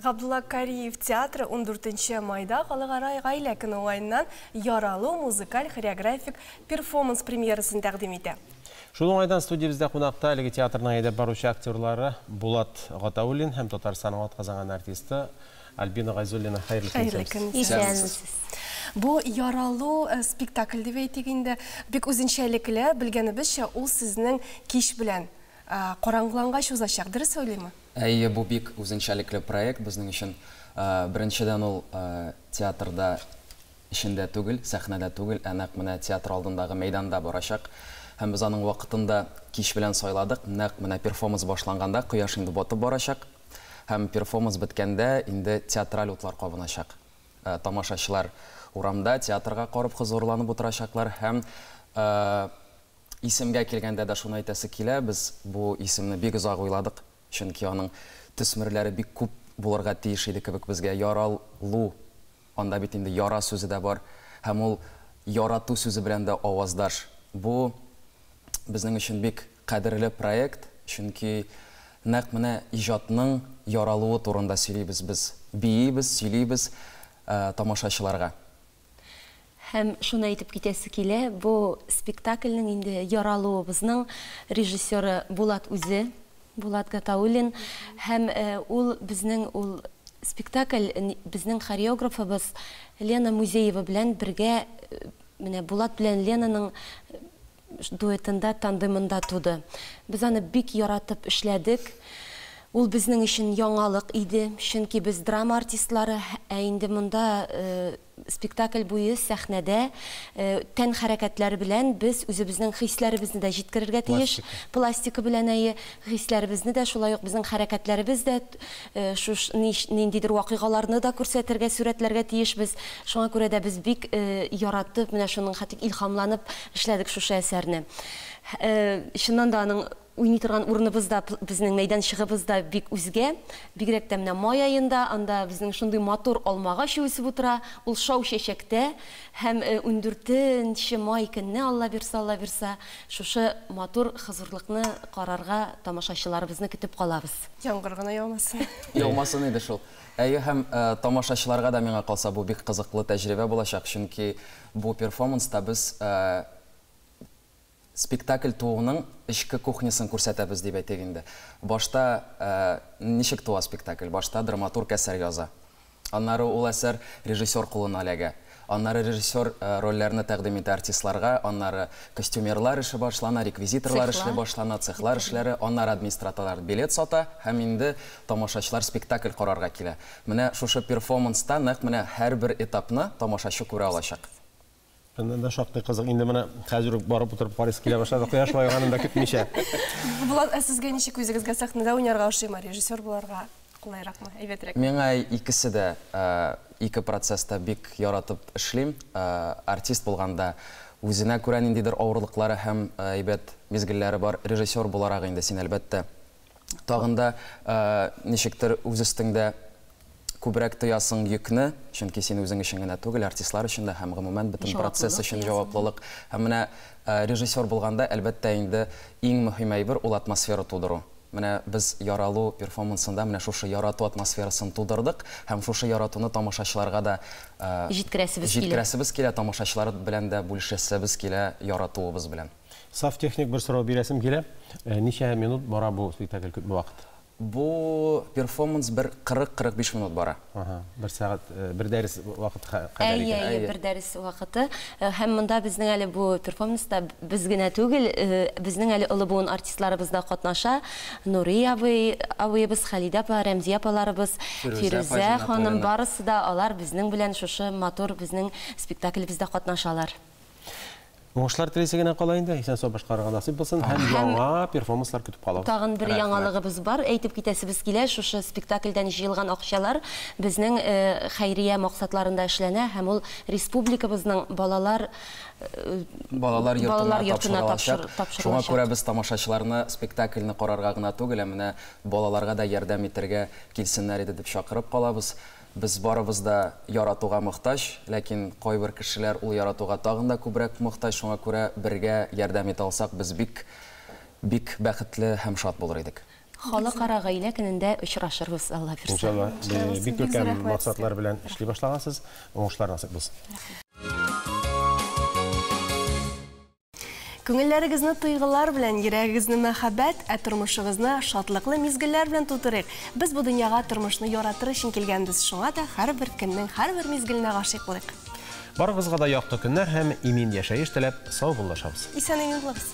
Габдулла Кариев театры 14 майда халыкара гаилә көне уңаеннан Яралу музыкаль хореографик перформанс премьерасын тәкъдим итә. Шул уңайдан студиябездә кунакта әлеге театрның әйдәп баручы актерлары Булат Гатауллин һәм Татарстанның атказанган артисты Альбина Гайзуллина. Хәерле көн. Хәерле көн. Исәнмесез. Бу Яралу спектакль дип әйтик инде, бик үзенчәлекле, белгәнебезчә, ул сезнең кич белән караңгылангач узачак. Дөрес уйлыймы? Әйе, бу бик үзенчәлекле проект безнең өчен. Беренчедән ул театрда эчендә түгел, сәхнәдә түгел, ә нәкъ менә театр алдындагы мәйданда барачак. Һәм без аның вакытында кич белән сайладык. Нәкъ менә перформанс башланганда кояш инде батып барачак. Һәм перформанс беткәндә инде театраль утлар кабыначак. Тамашачылар урамда театрга карап хозурланып утырачаклар. Һәм исемгә килгәндә дә шуны әйтәсе килә, без бу исемне бик озак уйладык, чөнки аның төсмерләре бик күп булырга тиеш иде кебек безгә. Яралу, анда бит инде яра сүзе дә бар, һәм ул ярату сүзе белән дә аваздаш. Бу безнең өчен бик кадерле проект, чөнки нәкъ менә иҗатның яралуы турында сөйлибез без. Биибез, сөйлибез тамашачыларга. Һәм шуны әйтеп китәсе килә, бу спектакльнең инде яралуыбызның режиссеры Булат үзе, Булат Гатауллин, һәм ул безнең ул спектакль безнең хореографыбыз Лена Музеева белән бергә, менә Булат белән Ленаның дуэтында, тандемында туды. Без аны бик яратып эшләдек. Ул безнең өчен яңалык иде, чөнки без драма артистлары, ә инде монда спектакль буе сәхнәдә тән хәрәкәтләре белән без үзебезнең хисләребезне дә җиткерергә тиеш. Пластика белән, әйе, хисләребезне дә, шулай ук безнең хәрәкәтләребез дә шуш ниндидер вакыйгаларны да күрсәтергә, сурәтләргә тиешбез. Шуңа күрә дә без бик яратып, менә шуның хәтта илһамланып эшләдек шушы әсәрне. Чыннан да аның уйный торган урыныбыз да, безнең мәйданчыгыбыз да бик үзгә. Бигрәк тә менә май аенда, анда безнең шундый матур алмагач үсеп утыра, ул шау чәчәктә. Һәм ундүртенче май көнне, Алла бирса, Алла бирса, шушы матур хозурлыкны карарга тамашачыларыбызны көтеп калабыз. Яңгыр гына яумасын. Яумасын иде шул. Әйе, һәм тамашачыларга да миңа калса бу бик кызыклы тәҗрибә булачак, чөнки бу перформанста без Спектакль тууының эчке кухнясын күрсәтәбез дип әйтик инде. Башта ничек туа спектакль? Башта драматург әсәр яза. Аннары ул әсәр режиссер кулына эләгә. Аннары режиссер рольләрне тәкъдим итә артистларга, аннары костюмерлар эше башлана, реквизиторлар эше башлана, цехлар эшләре, аннары администраторлар билет сата һәм инде тамашачылар спектакль карарга килә. Менә шушы перформанста нәкъ менә һәрбер этапны тамашачы күрә алачак. Чыннан да шактый кызык. Инде менә хәзер үк барып утырып карыйсы килә башлады. Кояш баеганын да көтмичә. Булат, ә сезгә ничек үзегезгә сәхнәдә уйнарга ошыймы, режиссер буларга кулайракмы, әйбәтрәкме? Миңа икесе дә, ике процесс та бик яратып эшлим. Артист булганда үзенә күрә ниндидер авырлыклары һәм әйбәт мизгелләре бар. Режиссер буларак инде син, әлбәттә, тагын да ничектер үз өстеңдә күбрәк тоясың йөкне, чөнки син үзең өчен генә түгел, артистлар өчен дә һәм гомумән бөтен процесс өчен җаваплылык. Һәм менә режиссер булганда, әлбәттә инде, иң мөһим әйбер ул атмосфера тудыру. Менә без Яралу перформансында менә шушы ярату атмосферасын тудырдык һәм шушы яратуны тамашачыларга да җиткерәсебез килә. Җиткерәсебез килә, тамашачылар белән дә бүлешәсебез килә яратуыбыз белән. Саф техник бер сорау бирәсем килә. Ничә минут бара бу спектакль, күпме вакыт? Бу перформанс бер 40-45 минут бара. Ага, бер сәгать, бер дәрес вакыты кадәр икән. Әйе, бер дәрес вакыты. Һәм монда безнең әле бу перформанста без генә түгел, безнең әле олы буын артистларыбыз да катнаша. Нури абый, абыебыз, Халидә апа, Рәмзия апаларыбыз, Фирүзә ханым, барысы да алар безнең белән шушы матур безнең спектаклебездә катнашалар. Уңышлар телисе генә кала инде, исән-сау башкарырга насыйп булсын һәм яңа перформанслар көтеп калабыз. Тагын бер яңалыгыбыз бар, әйтеп китәсебез килә, шушы спектакльдән җыелган акчалар безнең хәйрия максатларында эшләнә һәм ул республикабызның балалар балалар йортына тапшырылачак. Шуңа күрә без тамашачыларны спектакльне карарга гына түгел, ә менә балаларга да ярдәм итәргә килсеннәр иде дип чакырып калабыз. Без барыбыз да яратуга мохтаҗ, ләкин кайбер кешеләр ул яратуга тагын да күбрәк мохтаҗ, шуңа күрә бергә ярдәм итә алсак, без бик, бик бәхетле һәм шат булыр идек. Халыкара гаилә көнендә очрашырбыз, Алла бирсә. Иншалла, бик күркәм максатлар белән эшли башлагансыз, уңышлар насыйп булсын. Күңелләрегезне тойгылар белән, йөрәгегезне мәхәббәт, ә тормышыгызны шатлыклы мизгелләр белән тутырыйк. Без бу дөньяга тормышны яратыр өчен килгәнбез, шуңа да һәрбер көннең һәрбер мизгеленә гашыйк булыйк. Барыгызга да якты көннәр һәм имин яшәеш теләп саубуллашабыз. Исән-имин булыгыз.